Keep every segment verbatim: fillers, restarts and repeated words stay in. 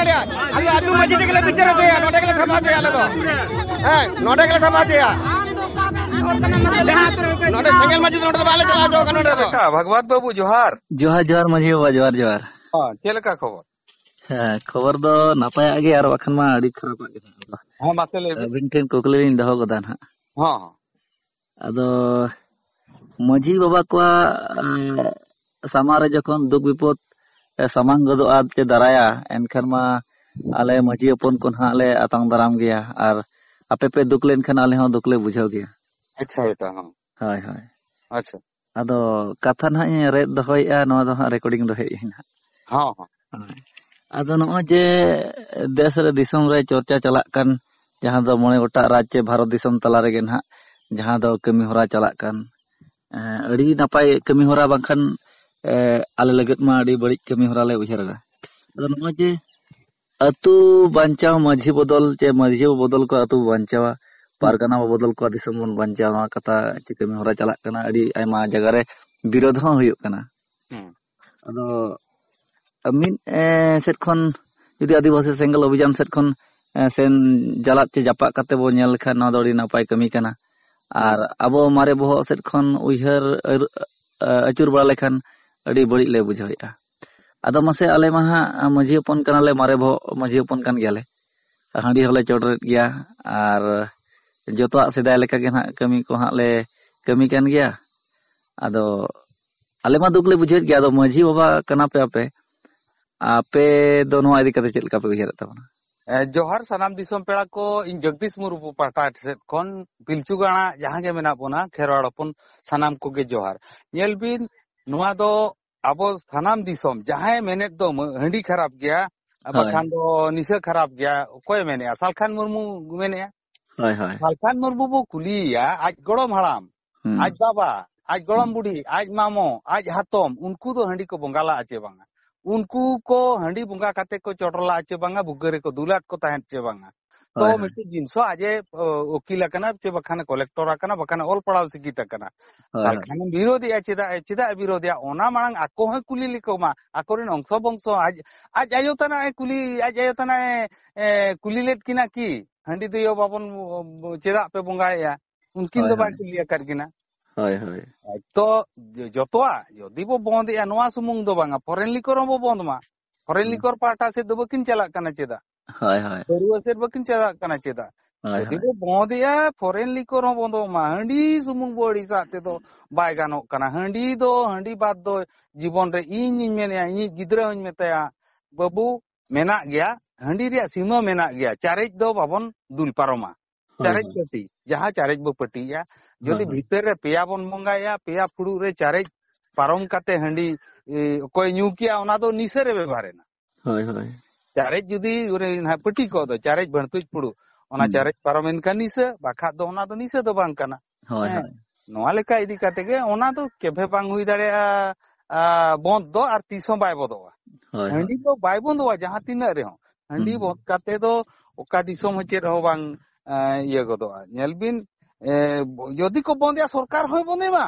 ᱟᱞᱮ ᱟᱹᱛᱩ ᱢᱟᱹᱡᱷᱤ ᱛᱮᱜᱮ ᱞᱮ ᱵᱤᱪᱟᱹᱨ ᱦᱚᱪᱚᱭᱟ, ᱱᱚᱰᱮ ᱜᱮᱞᱮ ᱥᱟᱯᱷᱟ ᱦᱚᱪᱚᱭᱟ ᱟᱞᱮ ᱫᱚ᱾ ᱦᱮᱸ, ᱱᱚᱰᱮ ᱜᱮᱞᱮ ᱥᱟᱯᱷᱟ ᱦᱚᱪᱚᱭᱟ᱾ ᱱᱚᱰᱮ ᱥᱮᱸᱜᱮᱞ ᱢᱟᱹᱡᱷᱤ ᱫᱚ ᱱᱚᱰᱮ ᱫᱚ ᱵᱟᱞᱮ ᱪᱟᱞᱟᱣ ᱦᱚᱪᱚ ᱠᱟᱱᱟ ᱱᱚᱰᱮ ᱫᱚ᱾ ᱟᱪᱪᱷᱟ, ᱵᱷᱟᱜᱽᱣᱟᱛ ᱵᱟᱹᱵᱩ, ᱡᱚᱦᱟᱨ᱾ ᱡᱚᱦᱟᱨ, ᱡᱚᱦᱟᱨ ᱢᱟᱹᱡᱷᱤ ᱵᱟᱵᱟ, ᱡᱚᱦᱟᱨ, ᱡᱚᱦᱟᱨ᱾ ᱦᱮᱸ, ᱪᱮᱫ ᱞᱮᱠᱟ ᱠᱷᱚᱵᱚᱨ? ᱦᱮᱸ, ᱠᱷᱚᱵᱚᱨ ᱫᱚ ᱱᱟᱯᱟᱭᱟᱜ ᱜᱮ, ᱟᱨ ᱵᱟᱠᱷᱟᱱ ᱢᱟ ᱟᱹᱰᱤ ᱠᱷᱟᱨᱟᱯᱟᱜ ᱜᱮ ᱢᱮᱱᱟᱜᱼᱟ᱾ ᱦᱮᱸ, ᱢᱟᱥᱮ ᱞᱟᱹᱭ ᱵᱤᱱ᱾ ᱟᱹᱵᱤᱱ ᱴᱷᱮᱱ ᱠᱩᱠᱞᱤ ᱞᱤᱧ ᱫᱚᱦᱚ ᱜᱚᱫᱟ ᱱᱟᱦᱟᱜ᱾ ᱦᱚᱸ, ᱦᱚᱸ᱾ ᱟᱫᱚ ᱢᱟᱹᱡᱷᱤ ᱵᱟᱵᱟ ᱠᱚᱣᱟᱜ, ᱮᱸ, ᱥᱟᱢᱟᱝ ᱨᱮ ᱡᱚᱠᱷᱚᱱ ᱫᱩᱠ ᱵᱤᱯᱚᱫ, ᱮ, ᱥᱟᱢᱟᱝ ᱜᱚᱫᱚᱜᱼᱟ ᱪᱮ ᱫᱟᱨᱟᱭᱟ, ᱮᱱᱠᱷᱟᱱ ᱢᱟ ᱟᱞᱮ ᱢᱟᱹᱡᱷᱤ ᱦᱚᱯᱚᱱ ᱠᱚ ᱱᱟᱦᱟᱜ ᱞᱮ ᱟᱛᱟᱝ ᱫᱟᱨᱟᱢ ᱜᱮᱭᱟ, ᱟᱨ ᱟᱯᱮ ᱯᱮ ᱫᱩᱠ ᱞᱮᱱᱠᱷᱟᱱ ᱟᱞᱮ ᱦᱚᱸ ᱫᱩᱠ ᱞᱮ ᱵᱩᱡᱷᱟᱹᱣ ᱜᱮᱭᱟ᱾ ᱟᱪᱪᱷᱟ, ᱵᱮᱴᱟ, ᱦᱚᱸ᱾ ᱦᱳᱭ, ᱦᱳᱭ᱾ ᱟᱪᱪᱷᱟ᱾ ᱟᱫᱚ ᱠᱟᱛᱷᱟ ᱱᱟᱦᱟᱜ ᱤᱧ ᱨᱮᱫ ᱫᱚᱦᱚᱭᱮᱫᱼᱟ, ᱱᱚᱣᱟ ᱫᱚ ᱦᱟᱸᱜ recording ᱫᱚᱦᱚᱭᱮᱫ ᱟᱹᱧ ᱦᱟᱸᱜ᱾ ᱦᱚᱸ, ᱦᱚᱸ᱾ ᱦᱳᱭ᱾ ᱟᱫᱚ ᱱᱚᱜᱼᱚᱭ ᱡᱮ ᱫᱮᱥ ᱨᱮ ᱫᱤᱥᱚᱢ ᱨᱮ ᱪᱚᱨᱪᱟ ᱪᱟᱞᱟᱜ ᱠᱟᱱ, ᱡᱟᱦᱟᱸ ᱫᱚ ᱢᱚᱬᱮ ᱜᱚᱴᱟᱝ ᱨᱟᱡᱽ ᱪᱮ ᱵᱷᱟᱨᱚᱛ ᱫᱤᱥᱚᱢ ᱛᱟᱞᱟ ᱨᱮᱜᱮ ᱱᱟᱦᱟᱜ ᱡᱟᱦᱟᱸ ᱫᱚ ᱠᱟᱹᱢᱤ ᱦᱚᱨᱟ ᱪᱟᱞᱟᱜ ᱠᱟᱱ, ᱮᱸ, ᱟᱹᱰᱤ ᱱᱟᱯᱟᱭ ᱠᱟᱹᱢᱤ ᱦᱚᱨᱟ, ᱵᱟᱝᱠᱷᱟᱱ, ᱮᱸ, ᱟᱞᱮ ᱞᱟᱹᱜᱤᱫ ᱢᱟ ᱟᱹᱰᱤ ᱵᱟᱹᱲᱤᱡ ᱠᱟᱹᱢᱤ ᱦᱚᱨᱟ ᱞᱮ ᱩᱭᱦᱟᱹᱨ ᱮᱫᱟ᱾ ᱟᱫᱚ ᱱᱚᱜᱼᱚᱭ ᱡᱮ ᱟᱹᱛᱩ ᱵᱟᱧᱪᱟᱣ, ᱢᱟᱹᱡᱷᱤ ᱵᱚᱫᱚᱞ ᱪᱮ ᱢᱟᱹᱡᱷᱤ ᱵᱚᱫᱚᱞ ᱠᱚ ᱟᱹᱛᱩ ᱵᱟᱧᱪᱟᱣᱟ, ᱦᱩᱸ᱾ ᱯᱟᱨᱜᱟᱱᱟ ᱵᱚᱫᱚᱞ ᱠᱚ ᱫᱤᱥᱚᱢ ᱵᱚᱱ ᱵᱟᱧᱪᱟᱣᱟ, ᱱᱚᱣᱟ ᱠᱟᱛᱷᱟ ᱪᱮ ᱠᱟᱹᱢᱤ ᱦᱚᱨᱟ ᱪᱟᱞᱟᱜ ᱠᱟᱱᱟ, ᱟᱹᱰᱤ ᱟᱭᱢᱟ ᱡᱟᱭᱜᱟ ᱨᱮ ᱵᱤᱨᱳᱫᱷ ᱦᱚᱸ ᱦᱩᱭᱩᱜ ᱠᱟᱱᱟ᱾ ᱦᱩᱸ᱾ ᱟᱫᱚ ᱢᱤᱫ, ᱮ, ᱥᱮᱫ ᱠᱷᱚᱱ ᱡᱩᱫᱤ ᱟᱹᱫᱤᱵᱟᱹᱥᱤ ᱥᱮᱸᱜᱮᱞ ᱚᱵᱷᱤᱡᱟᱱ ᱥᱮᱫ ᱠᱷᱚᱱ, ᱮ, ᱥᱮᱱ ᱡᱟᱞᱟᱫ ᱪᱮ ᱡᱟᱯᱟᱜ ᱠᱟᱛᱮ ᱵᱚᱱ ᱧᱮᱞ ᱞᱮᱠᱷᱟᱱ, ᱱᱚᱣᱟ ᱫᱚ ᱟᱹᱰᱤ ᱱᱟᱯᱟᱭ ᱠᱟᱹᱢᱤ ᱠᱟᱱᱟ᱾ ᱟᱨ ᱟᱵᱚ ᱢᱟᱨᱮ ᱵᱚᱦᱚᱜ ᱥᱮᱫ ᱠᱷᱚᱱ ᱩᱭᱦᱟᱹᱨ ᱟᱹᱨ-, ᱟᱹᱪᱩᱨ ᱵᱟᱲᱟ ᱞᱮᱠᱷᱟᱱ ᱟᱹᱰᱤ ᱵᱟᱹᱲᱤᱡ ᱞᱮ ᱵᱩᱡᱷᱟᱹᱣᱮᱫᱼᱟ᱾ ᱟᱫᱚ ᱢᱟᱥᱮ, ᱟᱞᱮ ᱢᱟ ᱦᱟᱸᱜ ᱢᱟᱹᱡᱷᱤ ᱦᱚᱯᱚᱱ ᱠᱟᱱᱟᱞᱮ, ᱢᱟᱨᱮ ᱵᱚᱦᱚᱜ ᱢᱟᱹᱡᱷᱤ ᱦᱚᱯᱚᱱ ᱠᱟᱱ ᱜᱮᱭᱟᱞᱮ᱾ ᱦᱟᱺᱰᱤ ᱦᱚᱸᱞᱮ ᱪᱚᱰᱚᱨᱮᱫ ᱜᱮᱭᱟ, ᱟᱨ ᱡᱚᱛᱚᱣᱟᱜ ᱥᱮᱫᱟᱭ ᱞᱮᱠᱟ ᱜᱮ ᱦᱟᱸᱜ ᱠᱟᱹᱢᱤ ᱠᱚ ᱦᱟᱸᱜ ᱞᱮ ᱠᱟᱹᱢᱤ ᱠᱟᱱ ᱜᱮᱭᱟ᱾ ᱟᱫᱚ ᱟᱞᱮ ᱢᱟ ᱫᱩᱠ ᱞᱮ ᱵᱩᱡᱷᱟᱹᱣᱮᱫ ᱜᱮᱭᱟ, ᱟᱫᱚ ᱢᱟᱹᱡᱷᱤ ᱵᱟᱵᱟ ᱠᱟᱱᱟ ᱯᱮ ᱟᱯᱮ, ᱟᱯᱮ ᱫᱚ ᱱᱚᱣᱟ ᱤᱫᱤ ᱠᱟᱛᱮ ᱪᱮᱫ ᱞᱮᱠᱟ ᱯᱮ ᱩᱭᱦᱟᱹᱨᱮᱫ ᱛᱟᱵᱚᱱᱟ? ᱮ, ᱡᱚᱦᱟᱨ ᱥᱟᱱᱟᱢ ᱫᱤᱥᱚᱢ ᱯᱮᱲᱟ ᱠᱚ, ᱤᱧ ᱡᱚᱜᱽᱫᱤᱥ ᱢᱩᱨᱢᱩ ᱯᱟᱦᱴᱟ ᱥᱮᱫ ᱠᱷᱚᱱ ᱯᱤᱞᱪᱩ ᱜᱟᱲᱟ ᱡᱟᱦᱟᱸ ᱜᱮ ᱢᱮᱱᱟᱜ ᱵᱚᱱᱟ, ᱠᱷᱮᱨᱣᱟᱲ ᱦᱚᱯᱚᱱ ᱥᱟᱱᱟᱢ ᱠᱚᱜᱮ ᱡᱚᱦᱟᱨ᱾ ᱧᱮᱞ ᱵᱤᱱ, ᱱᱚᱣᱟ ᱫᱚ ᱟᱵᱚ ᱥᱟᱱᱟᱢ ᱫᱤᱥᱚᱢ, ᱡᱟᱦᱟᱸᱭ ᱢᱮᱱᱮᱫ ᱫᱚ ᱢᱟᱹ-, ᱦᱟᱺᱰᱤ ᱠᱷᱟᱨᱟᱯ ᱜᱮᱭᱟ, ᱦᱳᱭ᱾ ᱵᱟᱠᱷᱟᱱ ᱫᱚ ᱱᱤᱥᱟᱹ ᱠᱷᱟᱨᱟᱯ ᱜᱮᱭᱟ, ᱚᱠᱚᱭᱮ ᱢᱮᱱᱮᱫᱼᱟ? ᱥᱟᱞᱠᱷᱟᱱ ᱢᱩᱨᱢᱩ ᱢᱮᱱᱮᱫᱼᱟ᱾ ᱦᱳᱭ, ᱦᱳᱭ᱾ ᱥᱟᱞᱠᱷᱟᱱ ᱢᱩᱨᱢᱩ ᱵᱚ ᱠᱩᱞᱤᱭᱮᱭᱟ, ᱟᱡ ᱜᱚᱲᱚᱢ ᱦᱟᱲᱟᱢ, ᱦᱩᱸ᱾ ᱟᱡ ᱵᱟᱵᱟ, ᱟᱡ ᱜᱚᱲᱚᱢ ᱵᱩᱰᱷᱤ, ᱟᱡ ᱢᱟᱢᱚ, ᱟᱡ ᱦᱟᱛᱚᱢ, ᱩᱱᱠᱩ ᱫᱚ ᱦᱟᱺᱰᱤ ᱠᱚ ᱵᱚᱸᱜᱟ ᱞᱟᱜᱼᱟ ᱪᱮ ᱵᱟᱝᱟ? ᱩᱱᱠᱩ ᱠᱚ ᱦᱟᱺᱰᱤ ᱵᱚᱸᱜᱟ ᱠᱟᱛᱮ ᱠᱚ ᱪᱚᱰᱚᱨ ᱞᱟᱜᱼᱟ ᱪᱮ ᱵᱟᱝᱟ? ᱵᱷᱩᱜᱟᱹ ᱨᱮᱠᱚ ᱫᱩᱞᱟᱫ ᱠᱚ ᱛᱟᱦᱮᱸᱫ ᱪᱮ ᱵᱟᱝᱟ? ᱛᱚ ᱦᱳᱭ, ᱦᱳᱭ᱾ ᱢᱤᱫᱴᱤᱡ ᱡᱤᱱᱤᱥ ᱦᱚᱸ ᱟᱡ ᱮ, ᱚ, ᱩᱠᱤᱞ ᱟᱠᱟᱱᱟ ᱥᱮ ᱵᱟᱠᱷᱟᱱ ᱮ ᱠᱚᱞᱮᱠᱴᱚᱨ ᱟᱠᱟᱱᱟ, ᱵᱟᱠᱷᱟᱱ ᱮ ᱚᱞ ᱯᱟᱲᱦᱟᱣ ᱥᱤᱠᱷᱤᱛ ᱟᱠᱟᱱᱟ᱾ ᱦᱳᱭ, ᱛᱟᱦᱞᱮ ᱦᱳᱭ᱾ ᱠᱷᱟᱱ ᱵᱤᱨᱳᱫᱷ ᱮᱜᱼᱟ, ᱪᱮᱫᱟᱜ ᱮ, ᱪᱮᱫᱟᱜ ᱮ ᱵᱤᱨᱳᱫᱷ ᱮᱜᱼᱟ? ᱚᱱᱟ ᱢᱟᱲᱟᱝ ᱟᱠᱚ ᱦᱚᱸ ᱠᱩᱞᱤ ᱞᱮᱠᱚ ᱢᱟ, ᱟᱠᱚᱨᱮᱱ ᱚᱝᱥᱚ ᱵᱚᱝᱥᱚ, ᱟᱡ, ᱟᱡ ᱟᱭᱳ ᱛᱟᱱᱟᱜ ᱮ ᱠᱩᱞᱤ, ᱟᱡ ᱟᱭᱳ ᱛᱟᱱᱟᱜ ᱮ, ᱮ, ᱠᱩᱞᱤ ᱞᱮᱫ ᱠᱤᱱᱟ ᱠᱤ, "ᱦᱟᱺᱰᱤ ᱫᱚᱭᱳ ᱵᱟᱵᱚᱱ, ᱪᱮᱫᱟᱜ ᱯᱮ ᱵᱚᱸᱜᱟᱭᱮᱜᱼᱟ?" ᱩᱱᱠᱤᱱ ᱦᱳᱭ, ᱫᱚ ᱵᱟᱭ ᱦᱳᱭ᱾ ᱠᱩᱞᱤ ᱟᱠᱟᱫ ᱠᱤᱱᱟ᱾ ᱦᱳᱭ, ᱦᱳᱭ᱾ ᱛᱚ ᱡᱚᱛᱚᱣᱟᱜ ᱡᱩᱫᱤ ᱵᱚ ᱵᱚᱱᱫ ᱮᱜᱼᱟ, ᱱᱚᱣᱟ ᱥᱩᱢᱩᱝ ᱫᱚ ᱵᱟᱝᱟ, ᱯᱷᱚᱨᱮᱱ ᱞᱤᱠᱚᱨ ᱦᱚᱸ ᱵᱚ ᱵᱚᱱᱫ ᱢᱟ᱾ ᱯᱷᱚᱨᱮᱱ ᱦᱩᱸ᱾ ᱞᱤᱠᱚᱨ ᱯᱟᱦᱴᱟ ᱥᱮᱫ ᱫᱚ ᱵᱟᱹᱠᱤᱱ ᱪᱟᱞᱟᱜ ᱠᱟᱱᱟ ᱪᱮᱫᱟᱜ? ᱦᱳᱭ, ᱦᱳᱭ᱾ ᱯᱟᱹᱨᱣᱟᱹ ᱥᱮᱫ ᱵᱟᱹᱠᱤᱱ ᱪᱟᱞᱟᱜ ᱠᱟᱱᱟ ᱪᱮᱫᱟᱜ? ᱦᱳᱭ, ᱡᱩᱫᱤ ᱦᱳᱭ᱾ ᱵᱚ ᱵᱚᱱᱫ ᱮᱜᱼᱟ, ᱯᱷᱚᱨᱮᱱ ᱞᱤᱠᱚᱨ ᱦᱚᱸ ᱵᱚᱱᱫᱚᱜ ᱢᱟ᱾ ᱦᱟᱺᱰᱤ ᱥᱩᱢᱩᱝ ᱵᱚ ᱟᱹᱲᱤᱥᱟᱜ ᱛᱮᱫᱚ ᱵᱟᱭ ᱜᱟᱱᱚᱜ ᱠᱟᱱᱟ᱾ ᱦᱟᱺᱰᱤ ᱫᱚ, ᱦᱟᱺᱰᱤ ᱵᱟᱫ ᱫᱚ ᱡᱤᱵᱚᱱ ᱨᱮ ᱤᱧᱤᱧ ᱢᱮᱱᱮᱜᱼᱟ, ᱤᱧᱤᱡ ᱜᱤᱫᱽᱨᱟᱹ ᱦᱚᱸᱧ ᱢᱮᱛᱟᱭᱟ, ᱵᱟᱹᱵᱩ, ᱢᱮᱱᱟᱜ ᱜᱮᱭᱟ, ᱦᱟᱺᱰᱤ ᱨᱮᱭᱟᱜ ᱥᱤᱢᱟᱹ ᱢᱮᱱᱟᱜ ᱜᱮᱭᱟ, ᱪᱟᱨᱮᱡ ᱫᱚ ᱵᱟᱵᱚᱱ ᱫᱩᱞ ᱯᱟᱨᱚᱢᱟ᱾ ᱦᱳᱭ, ᱪᱟᱨᱮᱡ ᱦᱳᱭ᱾ ᱯᱟᱹᱴᱤ, ᱡᱟᱦᱟᱸ ᱪᱟᱨᱮᱡ ᱵᱚ ᱯᱟᱹᱴᱤᱭᱮᱜᱼᱟ, ᱦᱳᱭ, ᱡᱩᱫᱤ ᱦᱳᱭ᱾ ᱵᱷᱤᱛᱟᱹᱨ ᱨᱮ ᱯᱮᱭᱟ ᱵᱚᱱ ᱵᱚᱸᱜᱟᱭᱟ, ᱯᱮᱭᱟ ᱯᱷᱩᱲᱩᱜ ᱨᱮ ᱪᱟᱨᱮᱡ ᱯᱟᱨᱚᱢ ᱠᱟᱛᱮ ᱦᱟᱺᱰᱤ, ᱮ, ᱚᱠᱚᱭ ᱧᱩ ᱠᱮᱜᱼᱟ, ᱚᱱᱟ ᱫᱚ ᱱᱤᱥᱟᱹ ᱨᱮ ᱵᱮᱵᱷᱟᱨ ᱮᱱᱟ᱾ ᱦᱳᱭ, ᱦᱳᱭ᱾ ᱪᱟᱨᱮᱡ ᱡᱩᱫᱤ ᱚᱱᱮ ᱱᱟᱦᱟᱜ ᱯᱟᱹᱴᱤ ᱠᱚᱜ ᱫᱚ, ᱪᱟᱨᱮᱡ ᱵᱷᱟᱹᱲᱛᱩᱡ ᱯᱷᱩᱲᱩᱜ, ᱚᱱᱟ ᱦᱩᱸ᱾ ᱪᱟᱨᱮᱡ ᱯᱟᱨᱚᱢ ᱮᱱ ᱠᱷᱟᱱ ᱱᱤᱥᱟᱹ, ᱵᱟᱠᱷᱟᱡ ᱫᱚ ᱚᱱᱟ ᱫᱚ ᱱᱤᱥᱟᱹ ᱫᱚ ᱵᱟᱝ ᱠᱟᱱᱟ᱾ ᱦᱳᱭ, ᱦᱮᱸ᱾ ᱦᱳᱭ᱾ ᱱᱚᱣᱟ ᱞᱮᱠᱟ ᱤᱫᱤ ᱠᱟᱛᱮ ᱜᱮ ᱚᱱᱟ ᱫᱚ ᱠᱮᱵᱷᱮ ᱵᱟᱝ ᱦᱩᱭ ᱫᱟᱲᱮᱭᱟᱜᱼᱟ, ᱟ, ᱵᱚᱱᱫ ᱫᱚ ᱟᱨ ᱛᱤᱥ ᱦᱚᱸ ᱵᱟᱭ ᱵᱚᱫᱚᱜᱼᱟ᱾ ᱦᱳᱭ, ᱦᱟᱺᱰᱤ ᱦᱳᱭ᱾ ᱫᱚ ᱵᱟᱭ ᱵᱚᱱᱫᱚᱜᱼᱟ ᱡᱟᱦᱟᱸ ᱛᱤᱱᱟᱹᱜ ᱨᱮᱦᱚᱸ᱾ ᱦᱟᱺᱰᱤ ᱦᱩᱸ᱾ ᱵᱚᱱᱫ ᱠᱟᱛᱮ ᱫᱚ ᱚᱠᱟ ᱫᱤᱥᱚᱢ ᱦᱚᱸ ᱪᱮᱫ ᱦᱚᱸ ᱵᱟᱝ, ᱮ, ᱤᱭᱟᱹ ᱜᱚᱫᱚᱜᱼᱟ᱾ ᱧᱮᱞ ᱵᱤᱱ, ᱮ, ᱡᱩᱫᱤ ᱠᱚ ᱵᱚᱱᱫᱮᱜᱼᱟ, ᱥᱚᱨᱠᱟᱨ ᱦᱚᱸᱭ ᱵᱚᱱᱫᱮ ᱢᱟ᱾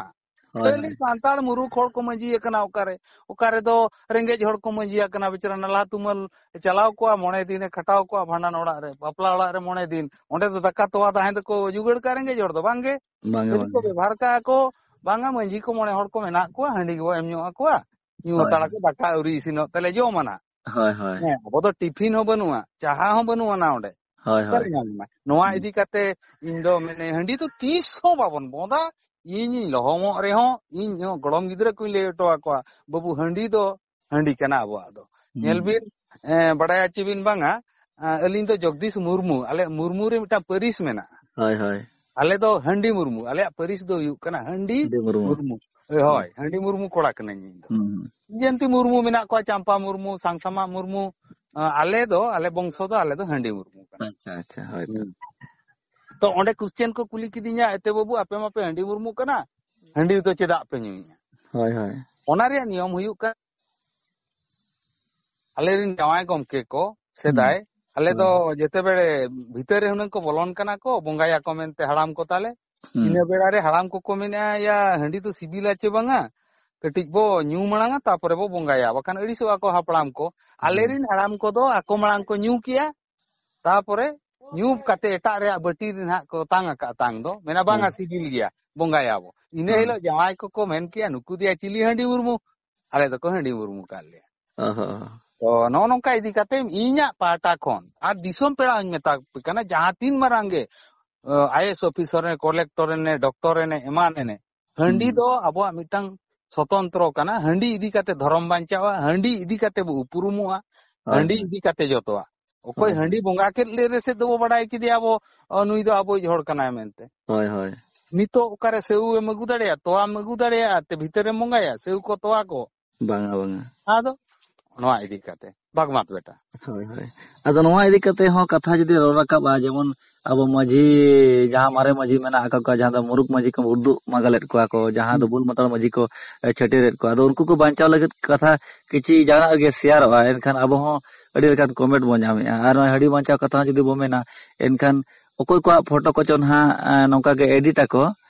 ᱦᱳᱭ, ᱠᱷᱟᱹᱞᱤ ᱦᱳᱭ᱾ ᱥᱟᱱᱛᱟᱲ ᱢᱩᱨᱩᱠ ᱦᱚᱲ ᱠᱚ ᱢᱟᱺᱡᱷᱤ ᱟᱠᱟᱱᱟ ᱚᱠᱟᱨᱮ? ᱚᱠᱟ ᱨᱮᱫᱚ ᱨᱮᱸᱜᱮᱡ ᱦᱚᱲ ᱠᱚ ᱢᱟᱺᱡᱷᱤ ᱟᱠᱟᱱᱟ, ᱵᱮᱪᱟᱨᱟ ᱱᱟᱞᱦᱟ ᱛᱩᱢᱟᱹᱞ ᱪᱟᱞᱟᱣ ᱠᱚᱣᱟ, ᱢᱚᱬᱮ ᱫᱤᱱᱮ ᱠᱷᱟᱴᱟᱣ ᱠᱚᱣᱟ, ᱵᱷᱟᱸᱰᱟᱱ ᱚᱲᱟᱜ ᱨᱮ, ᱵᱟᱯᱞᱟ ᱚᱲᱟᱜ ᱨᱮ ᱢᱚᱬᱮ ᱫᱤᱱ, ᱚᱸᱰᱮ ᱫᱚ ᱫᱟᱠᱟ ᱛᱚᱣᱟ ᱫᱟᱦᱮᱸ ᱫᱚᱠᱚ ᱡᱩᱜᱟᱹᱲ ᱠᱟᱜᱼᱟ ᱨᱮᱸᱜᱮᱡ ᱦᱚᱲ ᱫᱚ, ᱵᱟᱝ ᱜᱮ? ᱵᱟᱝ ᱜᱮ, ᱡᱩᱫᱤ ᱵᱟᱝ ᱠᱚ ᱜᱮ᱾ ᱵᱮᱵᱷᱟᱨ ᱠᱟᱜᱼᱟ ᱠᱚ, ᱵᱟᱝᱟ, ᱢᱟᱺᱡᱷᱤ ᱠᱚ ᱢᱚᱬᱮ ᱦᱚᱲ ᱠᱚ ᱢᱮᱱᱟᱜ ᱠᱚᱣᱟ, ᱦᱟᱺᱰᱤ ᱜᱮᱵᱚ ᱮᱢ ᱧᱚᱜ ᱟᱠᱚᱣᱟ, ᱧᱩ ᱦᱳᱭ, ᱦᱟᱛᱟᱲᱟ ᱦᱳᱭ᱾ ᱠᱚ, ᱫᱟᱠᱟ ᱟᱹᱣᱨᱤ ᱤᱥᱤᱱᱚᱜ ᱛᱟᱞᱮ ᱡᱚᱢᱟ ᱱᱟᱜ᱾ ᱦᱳᱭ, ᱦᱳᱭ᱾ ᱦᱮᱸ, ᱟᱵᱚ ᱫᱚ ᱴᱤᱯᱷᱤᱱ ᱦᱚᱸ ᱵᱟᱹᱱᱩᱜᱼᱟ, ᱪᱟᱦᱟ ᱦᱚᱸ ᱵᱟᱹᱱᱩᱜᱼᱟ ᱱᱟ ᱚᱸᱰᱮ᱾ ᱦᱳᱭ, ᱚᱠᱟᱨᱮ ᱦᱳᱭ᱾ ᱧᱟᱢ ᱮᱱᱟ? ᱱᱚᱣᱟ ᱦᱩᱸ᱾ ᱤᱫᱤ ᱠᱟᱛᱮ ᱤᱧ ᱫᱚ ᱢᱮᱱᱮ, ᱦᱟᱺᱰᱤ ᱫᱚ ᱛᱤᱥ ᱦᱚᱸ ᱵᱟᱵᱚᱱ ᱵᱚᱸᱫᱟ᱾ ᱤᱧᱤᱧ ᱞᱚᱦᱚᱢᱚᱜ ᱨᱮᱦᱚᱸ, ᱤᱧ ᱦᱚᱸ ᱜᱚᱲᱚᱢ ᱜᱤᱫᱽᱨᱟᱹ ᱠᱚᱧ ᱞᱟᱹᱭ ᱦᱚᱴᱚ ᱟᱠᱚᱣᱟ, "ᱵᱟᱹᱵᱩ, ᱦᱟᱺᱰᱤ ᱫᱚ ᱦᱟᱺᱰᱤ ᱠᱟᱱᱟ ᱟᱵᱚᱣᱟᱜ ᱫᱚ᱾" ᱦᱩᱸ᱾ ᱧᱮᱞ ᱵᱤᱱ, ᱮᱸ, ᱵᱟᱰᱟᱭᱟ ᱪᱮ ᱵᱤᱱ ᱵᱟᱝᱟ, ᱮᱸ, ᱟᱹᱞᱤᱧ ᱫᱚ ᱡᱚᱜᱽᱫᱤᱥ ᱢᱩᱨᱢᱩ, ᱟᱞᱮ ᱢᱩᱨᱢᱩ ᱨᱮ ᱢᱤᱫᱴᱟᱝ ᱯᱟᱹᱨᱤᱥ ᱢᱮᱱᱟᱜᱼᱟ᱾ ᱦᱳᱭ, ᱦᱳᱭ᱾ ᱟᱞᱮ ᱫᱚ ᱦᱟᱺᱰᱤ ᱢᱩᱨᱢᱩ, ᱟᱞᱮᱭᱟᱜ ᱯᱟᱹᱨᱤᱥ ᱫᱚ ᱦᱩᱭᱩᱜ ᱠᱟᱱᱟ ᱦᱟᱺᱰᱤ ᱦᱟᱺᱰᱤ ᱢᱩᱨᱢᱩ᱾ ᱢᱩᱨᱢᱩ᱾ ᱦᱳᱭ, ᱦᱩᱸ᱾ ᱦᱟᱺᱰᱤ ᱢᱩᱨᱢᱩ ᱠᱚᱲᱟ ᱠᱟᱹᱱᱟᱹᱧ ᱤᱧ ᱫᱚ᱾ ᱦᱩᱸ, ᱦᱩᱸ᱾ ᱡᱚᱭᱚᱱᱛᱤ ᱢᱩᱨᱢᱩ ᱢᱮᱱᱟᱜ ᱠᱚᱣᱟ, ᱪᱟᱢᱯᱟ ᱢᱩᱨᱢᱩ, ᱥᱟᱝᱥᱟᱢᱟ ᱢᱩᱨᱢᱩ, ᱟᱸ, ᱟᱞᱮ ᱫᱚ, ᱟᱞᱮ ᱵᱚᱝᱥᱚ ᱫᱚ, ᱟᱞᱮ ᱫᱚ ᱦᱟᱺᱰᱤ ᱢᱩᱨᱢᱩ ᱠᱟᱱᱟ᱾ ᱟᱪᱪᱷᱟ, ᱟᱪᱪᱷᱟ, ᱦᱳᱭ ᱛᱚ᱾ ᱦᱩᱸ᱾ ᱛᱚ ᱚᱸᱰᱮ ᱠᱚᱥᱪᱮᱱ ᱠᱚ ᱠᱩᱞᱤ ᱠᱤᱫᱤᱧᱟ, "ᱮᱛᱮ ᱵᱟᱹᱵᱩ, ᱟᱯᱮ ᱢᱟᱯᱮ ᱦᱟᱺᱰᱤ ᱢᱩᱨᱢᱩ ᱠᱟᱱᱟ, ᱦᱟᱺᱰᱤ ᱫᱚ ᱪᱮᱫᱟᱜ ᱯᱮ ᱧᱩᱭᱟ?" ᱦᱳᱭ, ᱦᱳᱭ᱾ ᱚᱱᱟ ᱨᱮᱭᱟᱜ ᱱᱤᱭᱚᱢ ᱦᱩᱭᱩᱜ ᱠᱟᱱᱟ, ᱟᱞᱮ ᱨᱮᱱ ᱡᱟᱶᱟᱭ ᱜᱚᱢᱠᱮ ᱠᱚ ᱦᱩᱸ᱾ ᱥᱮᱫᱟᱭ ᱟᱞᱮ ᱫᱚ ᱦᱩᱸ᱾ ᱡᱮᱛᱮ ᱵᱮᱲᱮ ᱵᱷᱤᱛᱟᱹᱨ ᱨᱮ ᱦᱩᱱᱟᱹᱝ ᱠᱚ ᱵᱚᱞᱚᱱ ᱠᱟᱱᱟ ᱠᱚ, ᱵᱚᱸᱜᱟᱭᱟᱠᱚ ᱢᱮᱱᱛᱮ ᱦᱟᱲᱟᱢ ᱠᱚ ᱛᱟᱞᱮ᱾ ᱦᱩᱸ᱾ ᱤᱱᱟᱹ ᱵᱮᱲᱟ ᱨᱮ ᱦᱟᱲᱟᱢ ᱠᱚᱠᱚ ᱢᱮᱱᱮᱜᱼᱟ, "ᱭᱟ, ᱦᱟᱺᱰᱤ ᱫᱚ ᱥᱤᱵᱤᱞᱟ ᱪᱮ ᱵᱟᱝᱟ? ᱠᱟᱹᱴᱤᱡ ᱵᱚ ᱧᱩ ᱢᱟᱲᱟᱝᱟ, ᱛᱟᱯᱚᱨᱮ ᱵᱚ ᱵᱚᱸᱜᱟᱭᱟ, ᱵᱟᱠᱷᱟᱱ ᱟᱹᱲᱤᱥᱚᱜᱼᱟ ᱠᱚ ᱦᱟᱯᱲᱟᱢ ᱠᱚ᱾" ᱟᱞᱮ ᱦᱩᱸ᱾ ᱨᱤᱱ ᱦᱟᱲᱟᱢ ᱠᱚᱫᱚ ᱟᱠᱚ ᱢᱟᱲᱟᱝ ᱠᱚ ᱧᱩ ᱠᱮᱜᱼᱟ, ᱛᱟᱯᱚᱨᱮ ᱧᱩ ᱠᱟᱛᱮ ᱮᱴᱟᱜ ᱨᱮᱭᱟᱜ ᱵᱟᱹᱴᱤ ᱨᱮ ᱱᱟᱦᱟᱜ ᱠᱚ ᱛᱟᱝ ᱟᱠᱟᱫ ᱛᱟᱝ ᱫᱚ, ᱢᱮᱱᱟ, "ᱵᱟᱝᱟ, ᱦᱩᱸ᱾ ᱥᱤᱵᱤᱞ ᱜᱮᱭᱟ, ᱵᱚᱸᱜᱟᱭᱟᱵᱚ᱾" ᱤᱱᱟᱹ ᱦᱩᱸ᱾ ᱦᱤᱞᱳᱜ ᱡᱟᱶᱟᱭ ᱠᱚᱠᱚ ᱢᱮᱱ ᱠᱮᱜᱼᱟ, "ᱱᱩᱠᱩ ᱫᱚᱭᱟ ᱪᱤᱞᱤ ᱦᱟᱺᱰᱤ ᱩᱨᱢᱩ?" ᱟᱞᱮ ᱫᱚᱠᱚ ᱦᱟᱺᱰᱤ ᱩᱨᱢᱩ ᱠᱟᱫ ᱞᱮᱭᱟ᱾ ᱚ ᱦᱚᱸ᱾ ᱛᱚ, ᱱᱚᱜᱼᱚ ᱱᱚᱝᱠᱟ ᱤᱫᱤ ᱠᱟᱛᱮ ᱤᱧᱟᱹᱜ ᱯᱟᱦᱴᱟ ᱠᱷᱚᱱ ᱟᱨ ᱫᱤᱥᱚᱢ ᱯᱮᱲᱟ ᱦᱚᱸᱧ ᱢᱮᱛᱟ ᱯᱮ ᱠᱟᱱᱟ, ᱡᱟᱦᱟᱸ ᱛᱤᱱ ᱢᱟᱨᱟᱝ ᱜᱮ, ᱟᱭ ᱮ ᱮᱥ ᱚᱯᱷᱤᱥᱟᱨ ᱮᱱᱮ, ᱠᱚᱞᱮᱠᱴᱚᱨ ᱮᱱᱮ, ᱰᱚᱠᱴᱚᱨ ᱮᱱᱮ, ᱮᱢᱟᱱ ᱮᱱᱮ, ᱦᱟᱺᱰᱤ ᱦᱩᱸ᱾ ᱫᱚ ᱟᱵᱚᱣᱟᱜ ᱢᱤᱫᱴᱟᱝ ᱥᱚᱛᱚᱱᱛᱨᱚ ᱠᱟᱱᱟ᱾ ᱦᱟᱺᱰᱤ ᱤᱫᱤ ᱠᱟᱛᱮ ᱫᱷᱚᱨᱚᱢ ᱵᱟᱧᱪᱟᱣᱟ, ᱦᱟᱺᱰᱤ ᱤᱫᱤ ᱠᱟᱛᱮ ᱵᱚ ᱩᱯᱨᱩᱢᱚᱜᱼᱟ, ᱦᱳᱭ, ᱦᱟᱺᱰᱤ ᱦᱳᱭ᱾ ᱤᱫᱤ ᱠᱟᱛᱮ ᱡᱚᱛᱚᱣᱟᱜ᱾ ᱚᱠᱚᱭ ᱦᱳᱭ, ᱦᱳᱭ᱾ ᱦᱟᱺᱰᱤ ᱵᱚᱸᱜᱟ ᱠᱮᱫ ᱞᱮ ᱨᱮᱥᱮ ᱫᱚᱵᱚ ᱵᱟᱰᱟᱭ ᱠᱮᱫᱮᱭᱟ ᱟᱵᱚ, ᱚ, ᱱᱩᱭ ᱫᱚ ᱟᱵᱚᱭᱤᱡ ᱦᱚᱲ ᱠᱟᱱᱟᱭ ᱢᱮᱱᱛᱮ᱾ ᱦᱳᱭ, ᱦᱳᱭ᱾ ᱱᱤᱛᱚᱜ ᱚᱠᱟᱨᱮ ᱥᱮᱣ ᱮᱢ ᱟᱹᱜᱩ ᱫᱟᱲᱮᱭᱟᱜᱼᱟ, ᱛᱚᱣᱟᱢ ᱟᱹᱜᱩ ᱫᱟᱲᱮᱭᱟᱜᱼᱟ, ᱛᱮ ᱵᱷᱤᱛᱟᱹᱨᱮᱢ ᱵᱚᱸᱜᱟᱭᱟ, ᱥᱮᱣ ᱠᱚ, ᱛᱚᱣᱟ ᱠᱚ? ᱵᱟᱝᱟ, ᱵᱟᱝᱟ᱾ ᱟᱫᱚ ᱱᱚᱣᱟ ᱤᱫᱤ ᱠᱟᱛᱮ ᱵᱷᱟᱜᱽᱢᱟᱛ ᱵᱮᱴᱟ᱾ ᱦᱳᱭ, ᱦᱳᱭ᱾ ᱟᱫᱚ ᱱᱚᱣᱟ ᱤᱫᱤ ᱠᱟᱛᱮ ᱦᱚᱸ ᱠᱟᱛᱷᱟ ᱡᱩᱫᱤ ᱨᱚᱲ ᱨᱟᱠᱟᱵᱼᱟ, ᱡᱮᱢᱚᱱ ᱟᱵᱚ ᱢᱟᱹᱡᱷᱤ, ᱡᱟᱦᱟᱸ ᱢᱟᱨᱮ ᱢᱟᱹᱡᱷᱤ ᱢᱮᱱᱟᱜ ᱟᱠᱟᱫ ᱠᱚᱣᱟ, ᱡᱟᱦᱟᱸ ᱫᱚ ᱢᱩᱨᱩᱠ ᱢᱟᱹᱡᱷᱤ ᱠᱚ ᱩᱫᱩᱜ ᱢᱟᱜᱟᱞᱮᱫ ᱠᱚᱣᱟ ᱠᱚ, ᱡᱟᱦᱟᱸ ᱫᱚ ᱦᱩᱸ᱾ ᱵᱩᱞ ᱢᱟᱛᱟᱞ ᱢᱟᱹᱡᱷᱤ ᱠᱚ, ᱮ, ᱪᱷᱟᱹᱴᱭᱟᱹᱨᱮᱫ ᱠᱚᱣᱟ᱾ ᱟᱫᱚ ᱩᱱᱠᱩ ᱠᱚ ᱵᱟᱧᱪᱟᱣ ᱞᱟᱹᱜᱤᱫ ᱠᱟᱛᱷᱟ ᱠᱤᱪᱷᱤ ᱡᱟᱦᱟᱱᱟᱜ ᱜᱮ ᱥᱮᱭᱟᱨᱚᱜᱼᱟ, ᱮᱱᱠᱷᱟᱱ ᱟᱵᱚ ᱦᱚᱸ ᱟᱹᱰᱤ ᱞᱮᱠᱟᱱ ᱠᱚᱢᱮᱱᱴ ᱵᱚᱱ ᱧᱟᱢᱮᱫᱼᱟ᱾ ᱟᱨ ᱱᱚᱜᱼᱚᱭ ᱦᱟᱺᱰᱤ ᱵᱟᱧᱪᱟᱣ ᱠᱟᱛᱷᱟ ᱦᱚᱸ ᱡᱩᱫᱤ ᱵᱚ ᱢᱮᱱᱟ, ᱮᱱᱠᱷᱟᱱ ᱚᱠᱚᱭ ᱠᱚᱣᱟᱜ ᱯᱷᱳᱴᱳ ᱠᱚᱪᱚ ᱱᱟᱦᱟᱜ, ᱮ, ᱱᱚᱝᱠᱟ ᱜᱮ ᱮᱰᱤᱴ ᱟᱠᱚ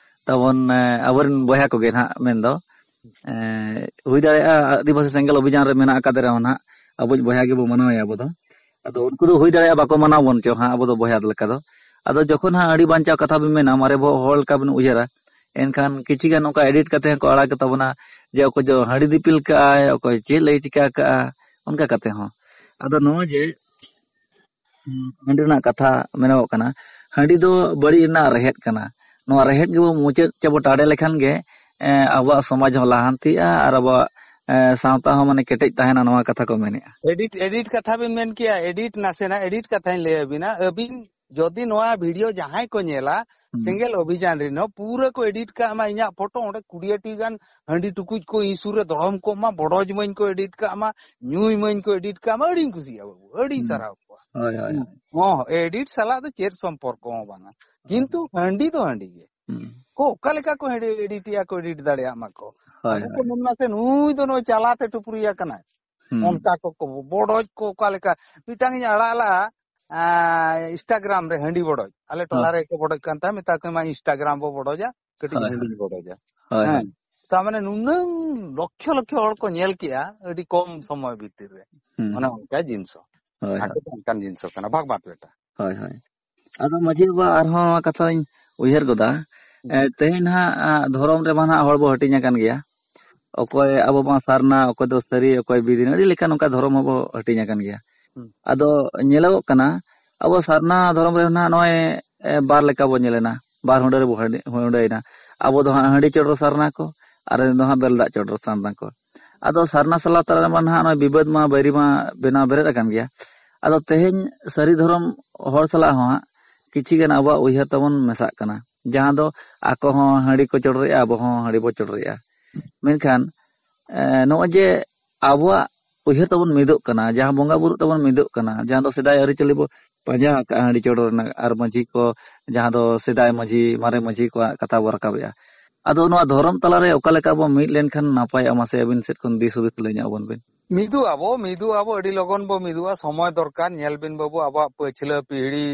ᱛᱟᱵᱚᱱ, ᱮ, ᱟᱵᱚᱨᱮᱱ ᱵᱚᱭᱦᱟ ᱠᱚᱜᱮ ᱱᱟᱦᱟᱜ ᱢᱮᱱᱫᱚ᱾ ᱮ, ᱦᱩᱭ ᱫᱟᱲᱮᱭᱟᱜᱼᱟ ᱟᱹᱫᱤᱵᱟᱹᱥᱤ ᱥᱮᱸᱜᱮᱞ ᱚᱵᱷᱤᱡᱟᱱ ᱨᱮ ᱢᱮᱱᱟᱜ ᱟᱠᱟᱫ ᱨᱮᱦᱚᱸ ᱱᱟᱦᱟᱜ ᱟᱵᱚᱭᱤᱡ ᱵᱚᱭᱦᱟ ᱜᱮᱵᱚ ᱢᱟᱱᱟᱣᱮᱭᱟ ᱟᱵᱚ ᱫᱚ᱾ ᱟᱫᱚ ᱩᱱᱠᱩ ᱫᱚ ᱦᱩᱭ ᱫᱟᱲᱮᱭᱟᱜᱼᱟ ᱵᱟᱠᱚ ᱢᱟᱱᱟᱣ ᱵᱚᱱ ᱪᱚ ᱦᱟᱸᱜ ᱟᱵᱚ ᱫᱚ ᱵᱚᱭᱦᱟ ᱞᱮᱠᱟ ᱫᱚ᱾ ᱟᱫᱚ ᱡᱚᱠᱷᱚᱱ ᱦᱟᱸᱜ ᱦᱟᱺᱰᱤ ᱵᱟᱧᱪᱟᱣ ᱠᱟᱛᱷᱟ ᱵᱤᱱ ᱢᱮᱱᱟ, ᱢᱟᱨᱮ ᱵᱚᱦᱚᱜ ᱦᱚᱲ ᱞᱮᱠᱟ ᱵᱤᱱ ᱩᱭᱦᱟᱹᱨᱟ, ᱮᱱᱠᱷᱟᱱ ᱠᱤᱪᱷᱤ ᱜᱟᱱ ᱱᱚᱝᱠᱟ ᱮᱰᱤᱴ ᱠᱟᱛᱮ ᱦᱚᱸᱠᱚ ᱟᱲᱟᱜ ᱜᱮ ᱛᱟᱵᱚᱱᱟ ᱡᱮ ᱚᱠᱚᱭ ᱫᱚ ᱦᱟᱺᱰᱤ ᱫᱤᱯᱤᱞ ᱠᱟᱜᱼᱟᱭ, ᱚᱠᱚᱭ ᱪᱮᱫ ᱞᱟᱹᱭ ᱪᱤᱠᱟ ᱠᱟᱜᱼᱟ, ᱚᱱᱠᱟ ᱠᱟᱛᱮ ᱦᱚᱸ᱾ ᱟᱫᱚ ᱱᱚᱜᱼᱚᱭ ᱡᱮ ᱦᱩᱸ, ᱦᱟᱺᱰᱤ ᱨᱮᱱᱟᱜ ᱠᱟᱛᱷᱟ ᱢᱮᱱᱚᱜᱚᱜ ᱠᱟᱱᱟ, ᱦᱟᱺᱰᱤ ᱫᱚ ᱵᱟᱹᱲᱤᱡ ᱨᱮᱱᱟᱜ ᱨᱮᱦᱮᱫ ᱠᱟᱱᱟ᱾ ᱱᱚᱣᱟ ᱨᱮᱦᱮᱫ ᱜᱮᱵᱚ ᱢᱩᱪᱟᱹᱫ ᱪᱮᱵᱚ ᱴᱟᱰᱮ ᱞᱮᱠᱷᱟᱱ ᱜᱮ, ᱮ, ᱟᱵᱚᱣᱟᱜ ᱥᱚᱢᱟᱡᱽ ᱦᱚᱸ ᱞᱟᱦᱟᱱᱛᱤᱜᱼᱟ ᱟᱨ ᱟᱵᱚᱣᱟᱜ, ᱮ, ᱥᱟᱶᱛᱟ ᱦᱚᱸ ᱢᱟᱱᱮ ᱠᱮᱴᱮᱡ ᱛᱟᱦᱮᱱᱟ, ᱱᱚᱣᱟ ᱠᱟᱛᱷᱟ ᱠᱚ ᱢᱮᱱᱮᱜᱼᱟ᱾ ᱮᱰᱤᱴ, ᱮᱰᱤᱴ ᱠᱟᱛᱷᱟ ᱵᱤᱱ ᱢᱮᱱ ᱠᱮᱭᱟ, ᱮᱰᱤᱴ ᱱᱟᱥᱮᱱᱟᱜ, ᱮᱰᱤᱴ ᱠᱟᱛᱷᱟᱧ ᱞᱟᱹᱭ ᱟᱵᱤᱱᱟ᱾ ᱟᱹᱵᱤᱱ ᱡᱚᱫᱤ ᱱᱚᱣᱟ ᱵᱷᱤᱰᱤᱭᱳ ᱡᱟᱦᱟᱸᱭ ᱠᱚ ᱧᱮᱞᱟ, ᱦᱩᱸ᱾ ᱥᱮᱸᱜᱮᱞ ᱚᱵᱷᱤᱡᱟᱱ ᱨᱮᱱ ᱦᱚᱸ ᱯᱩᱨᱟᱹ ᱠᱚ ᱮᱰᱤᱴ ᱠᱟᱜ ᱢᱟ, ᱤᱧᱟᱹᱜ ᱯᱷᱳᱴᱳ ᱚᱸᱰᱮ ᱠᱩᱲᱤᱭᱟᱹᱴᱤ ᱜᱟᱱ ᱦᱟᱺᱰᱤ ᱴᱩᱠᱩᱡ ᱠᱚ ᱤᱧ ᱥᱩᱨ ᱨᱮ ᱫᱚᱲᱚᱢ ᱠᱚᱜ ᱢᱟ, ᱵᱚᱰᱚᱡ ᱢᱟᱹᱧ ᱠᱚ ᱮᱰᱤᱴ ᱠᱟᱜ ᱢᱟ, ᱧᱩᱭ ᱢᱟᱹᱧ ᱠᱚ ᱮᱰᱤᱴ ᱠᱟᱜ ᱢᱟ, ᱟᱹᱰᱤᱧ ᱠᱩᱥᱤᱭᱟᱜᱼᱟ ᱵᱟᱹᱵᱩ, ᱟᱹᱰᱤᱧ ᱦᱩᱸ᱾ ᱥᱟᱨᱦᱟᱣ ᱠᱚᱣᱟ᱾ ᱦᱳᱭ, ᱦᱳᱭ, ᱦᱩᱸ᱾ ᱦᱳᱭ᱾ ᱦᱚᱸ, ᱮᱰᱤᱴ ᱥᱟᱞᱟᱜ ᱫᱚ ᱪᱮᱫ ᱥᱚᱢᱯᱚᱨᱠᱚ ᱦᱚᱸ ᱵᱟᱝᱟ, ᱦᱳᱭ᱾ ᱠᱤᱱᱛᱩ ᱦᱟᱺᱰᱤ ᱫᱚ ᱦᱟᱺᱰᱤ ᱜᱮ᱾ ᱦᱩᱸ᱾ ᱠᱚ ᱚᱠᱟ ᱞᱮᱠᱟ ᱠᱚ ᱦᱟᱺᱰᱤ ᱮᱰᱤᱴ ᱮᱭᱟ ᱠᱚ, ᱮᱰᱤᱴ ᱫᱟᱲᱮᱭᱟᱜ ᱢᱟ ᱠᱚ᱾ ᱦᱳᱭ, ᱟᱵᱚ ᱠᱚ ᱦᱳᱭ᱾ ᱢᱮᱱ ᱢᱟ ᱥᱮ, "ᱱᱩᱭ ᱫᱚ ᱱᱚᱜᱼᱚᱭ ᱪᱟᱞᱟᱛᱮ ᱴᱩᱯᱨᱤᱭᱟ ᱠᱟᱱᱟᱭ, ᱦᱩᱸ᱾ ᱚᱱᱠᱟ ᱠᱚ, ᱠᱚ ᱵᱚᱰᱚᱡ ᱠᱚ ᱚᱠᱟ ᱞᱮᱠᱟ᱾ ᱢᱤᱫᱴᱟᱝ ᱤᱧ ᱟᱲᱟᱜ ᱞᱟᱜᱼᱟ, ᱟᱸ, Instagram ᱨᱮ ᱦᱟᱺᱰᱤ ᱵᱚᱰᱚᱡ᱾ ᱟᱞᱮ ᱴᱚᱞᱟ ᱦᱳᱭ᱾ ᱨᱮ ᱠᱚ ᱵᱚᱰᱚᱡ ᱠᱟᱱ ᱛᱟᱦᱮᱸᱫ, ᱢᱮᱛᱟ ᱠᱚ ᱢᱟ Instagram ᱵᱚ ᱵᱚᱰᱚᱡᱟ, ᱠᱟᱹᱴᱤᱡ ᱦᱳᱭ, ᱦᱟᱺᱰᱤ ᱦᱳᱭ᱾ ᱵᱚᱰᱚᱡᱟ᱾ ᱦᱳᱭ, ᱦᱮᱸ᱾ ᱦᱳᱭ᱾ ᱛᱟᱨ ᱢᱟᱱᱮ ᱱᱩᱱᱟᱹᱝ ᱞᱚᱠᱷᱚ ᱞᱚᱠᱷᱚ ᱦᱚᱲ ᱠᱚ ᱧᱮᱞ ᱠᱮᱜᱼᱟ ᱟᱹᱰᱤ ᱠᱚᱢ ᱥᱚᱢᱚᱭ ᱵᱷᱤᱛᱤᱨ ᱨᱮ᱾ ᱦᱩᱸ, ᱚᱱᱮ ᱦᱩᱸ᱾ ᱚᱱᱠᱟ ᱡᱤᱱᱤᱥ᱾ ᱦᱳᱭ, ᱟᱠᱚ ᱦᱳᱭ᱾ ᱫᱚ ᱚᱱᱠᱟᱱ ᱡᱤᱱᱤᱥ ᱠᱟᱱᱟ, ᱵᱷᱟᱜᱽ ᱵᱟᱸᱴ ᱵᱮᱴᱟ᱾ ᱦᱳᱭ, ᱦᱳᱭ᱾ ᱟᱫᱚ ᱢᱟᱹᱡᱷᱤ ᱵᱟᱵᱟ, ᱟᱨᱦᱚᱸ ᱠᱟᱛᱷᱟᱧ ᱩᱭᱦᱟᱹᱨ ᱜᱚᱫᱟ᱾ ᱦᱩᱸ᱾ ᱮ, ᱛᱮᱦᱮᱧ ᱱᱟᱦᱟᱜ, ᱟ, ᱫᱷᱚᱨᱚᱢ ᱨᱮᱢᱟ ᱱᱟᱦᱟᱜ ᱦᱚᱲ ᱵᱚ ᱦᱟᱹᱴᱤᱧ ᱟᱠᱟᱱ ᱜᱮᱭᱟ᱾ ᱚᱠᱚᱭ ᱟᱵᱚ ᱢᱟ ᱥᱟᱨᱱᱟ, ᱚᱠᱚᱭ ᱫᱚ ᱥᱟᱹᱨᱤ, ᱚᱠᱚᱭ ᱵᱤᱫᱤᱱ, ᱟᱹᱰᱤ ᱞᱮᱠᱟᱱ ᱚᱱᱠᱟ ᱫᱷᱚᱨᱚᱢ ᱦᱚᱸᱵᱚ ᱦᱟᱹᱴᱤᱧ ᱟᱠᱟᱱ ᱜᱮᱭᱟ᱾ ᱦᱩᱸ᱾ ᱟᱫᱚ ᱧᱮᱞᱚᱜᱚᱜ ᱠᱟᱱᱟ, ᱟᱵᱚ ᱥᱟᱨᱱᱟ ᱫᱷᱚᱨᱚᱢ ᱨᱮ ᱱᱟᱦᱟᱜ ᱱᱚᱜᱼᱚᱭ, ᱮ, ᱵᱟᱨ ᱞᱮᱠᱟ ᱵᱚ ᱧᱮᱞᱮᱱᱟ, ᱵᱟᱨ ᱦᱩᱸᱰᱟᱹ ᱨᱮᱵᱚ ᱦᱟᱹᱰᱤ-, ᱦᱩᱰᱟᱹᱭᱮᱱᱟ᱾ ᱟᱵᱚ ᱫᱚ ᱦᱟᱸᱜ ᱦᱟᱺᱰᱤ ᱪᱚᱰᱚᱨ ᱥᱟᱨᱱᱟ ᱠᱚ, ᱟᱨ ᱫᱚ ᱦᱟᱸᱜ ᱵᱮᱞ ᱫᱟᱜ ᱪᱚᱰᱚᱨ ᱥᱟᱨᱱᱟ ᱠᱚ᱾ ᱟᱫᱚ ᱥᱟᱨᱱᱟ ᱥᱟᱞᱟ ᱛᱟᱞᱟ ᱨᱮᱢᱟ ᱱᱟᱦᱟᱜ ᱱᱚᱜᱼᱚᱭ ᱵᱤᱵᱟᱹᱫ ᱢᱟ, ᱵᱟᱹᱭᱨᱤ ᱢᱟ ᱵᱮᱱᱟᱣ ᱵᱮᱨᱮᱫ ᱟᱠᱟᱱ ᱜᱮᱭᱟ᱾ ᱟᱫᱚ ᱛᱮᱦᱮᱧ ᱥᱟᱹᱨᱤ ᱫᱷᱚᱨᱚᱢ ᱦᱚᱲ ᱥᱟᱞᱟᱜ ᱦᱚᱸ ᱦᱟᱸᱜ ᱠᱤᱪᱷᱤ ᱜᱟᱱ ᱟᱵᱚᱣᱟᱜ ᱩᱭᱦᱟᱹᱨ ᱛᱟᱵᱚᱱ ᱢᱮᱥᱟᱜ ᱠᱟᱱᱟ, ᱡᱟᱦᱟᱸ ᱫᱚ ᱟᱠᱚ ᱦᱚᱸ ᱦᱟᱺᱰᱤ ᱠᱚ ᱪᱚᱰᱚᱨᱮᱜᱼᱟ, ᱟᱵᱚ ᱦᱚᱸ ᱦᱟᱺᱰᱤ ᱵᱚ ᱪᱚᱰᱚᱨᱮᱜᱼᱟ᱾ ᱢᱮᱱᱠᱷᱟᱱ, ᱮ, ᱱᱚᱜᱼᱚᱭ ᱡᱮ ᱟᱵᱚᱣᱟᱜ ᱩᱭᱦᱟᱹᱨ ᱛᱟᱵᱚᱱ ᱢᱤᱫᱚᱜ ᱠᱟᱱᱟ, ᱡᱟᱦᱟᱸ ᱵᱚᱸᱜᱟ ᱵᱩᱨᱩ ᱛᱟᱵᱚᱱ ᱢᱤᱫᱚᱜ ᱠᱟᱱᱟ, ᱡᱟᱦᱟᱸ ᱫᱚ ᱥᱮᱫᱟᱭ ᱟᱹᱨᱤᱪᱟᱹᱞᱤ ᱵᱚ ᱯᱟᱸᱡᱟ ᱟᱠᱟᱫᱼᱟ ᱦᱟᱺᱰᱤ ᱪᱚᱰᱚᱨ ᱨᱮᱱᱟᱜ, ᱟᱨ ᱢᱟᱹᱡᱷᱤ ᱠᱚ, ᱡᱟᱦᱟᱸ ᱫᱚ ᱥᱮᱫᱟᱭ ᱢᱟᱹᱡᱷᱤ, ᱢᱟᱨᱮ ᱢᱟᱹᱡᱷᱤ ᱠᱚᱣᱟᱜ ᱠᱟᱛᱷᱟ ᱵᱚ ᱨᱟᱠᱟᱵᱮᱜᱼᱟ, ᱟᱫᱚ ᱱᱚᱣᱟ ᱫᱷᱚᱨᱚᱢ ᱛᱟᱞᱟᱨᱮ ᱚᱠᱟ ᱞᱮᱠᱟ ᱵᱚ ᱢᱤᱫ ᱞᱮᱱᱠᱷᱟᱱ ᱱᱟᱯᱟᱭᱚᱜᱼᱟ, ᱢᱟᱥᱮ ᱟᱹᱵᱤᱱ ᱥᱮᱫ ᱠᱷᱚᱱ ᱫᱤᱥ ᱦᱩᱫᱤᱥ ᱞᱟᱹᱭ ᱧᱚᱜ ᱟᱵᱚᱱ ᱵᱤᱱ᱾ ᱢᱤᱫᱚᱜ ᱟᱵᱚ, ᱢᱤᱫᱚᱜ ᱟᱵᱚ, ᱟᱹᱰᱤ ᱞᱚᱜᱚᱱ ᱵᱚ ᱢᱤᱫᱚᱜᱼᱟ᱾ ᱥᱚᱢᱚᱭ ᱫᱚᱨᱠᱟᱨ᱾ ᱧᱮᱞ ᱵᱤᱱ ᱵᱟᱹᱵᱩ, ᱟᱵᱚᱣᱟᱜ ᱯᱟᱹᱪᱷᱞᱟᱹ ᱯᱤᱦᱲᱤ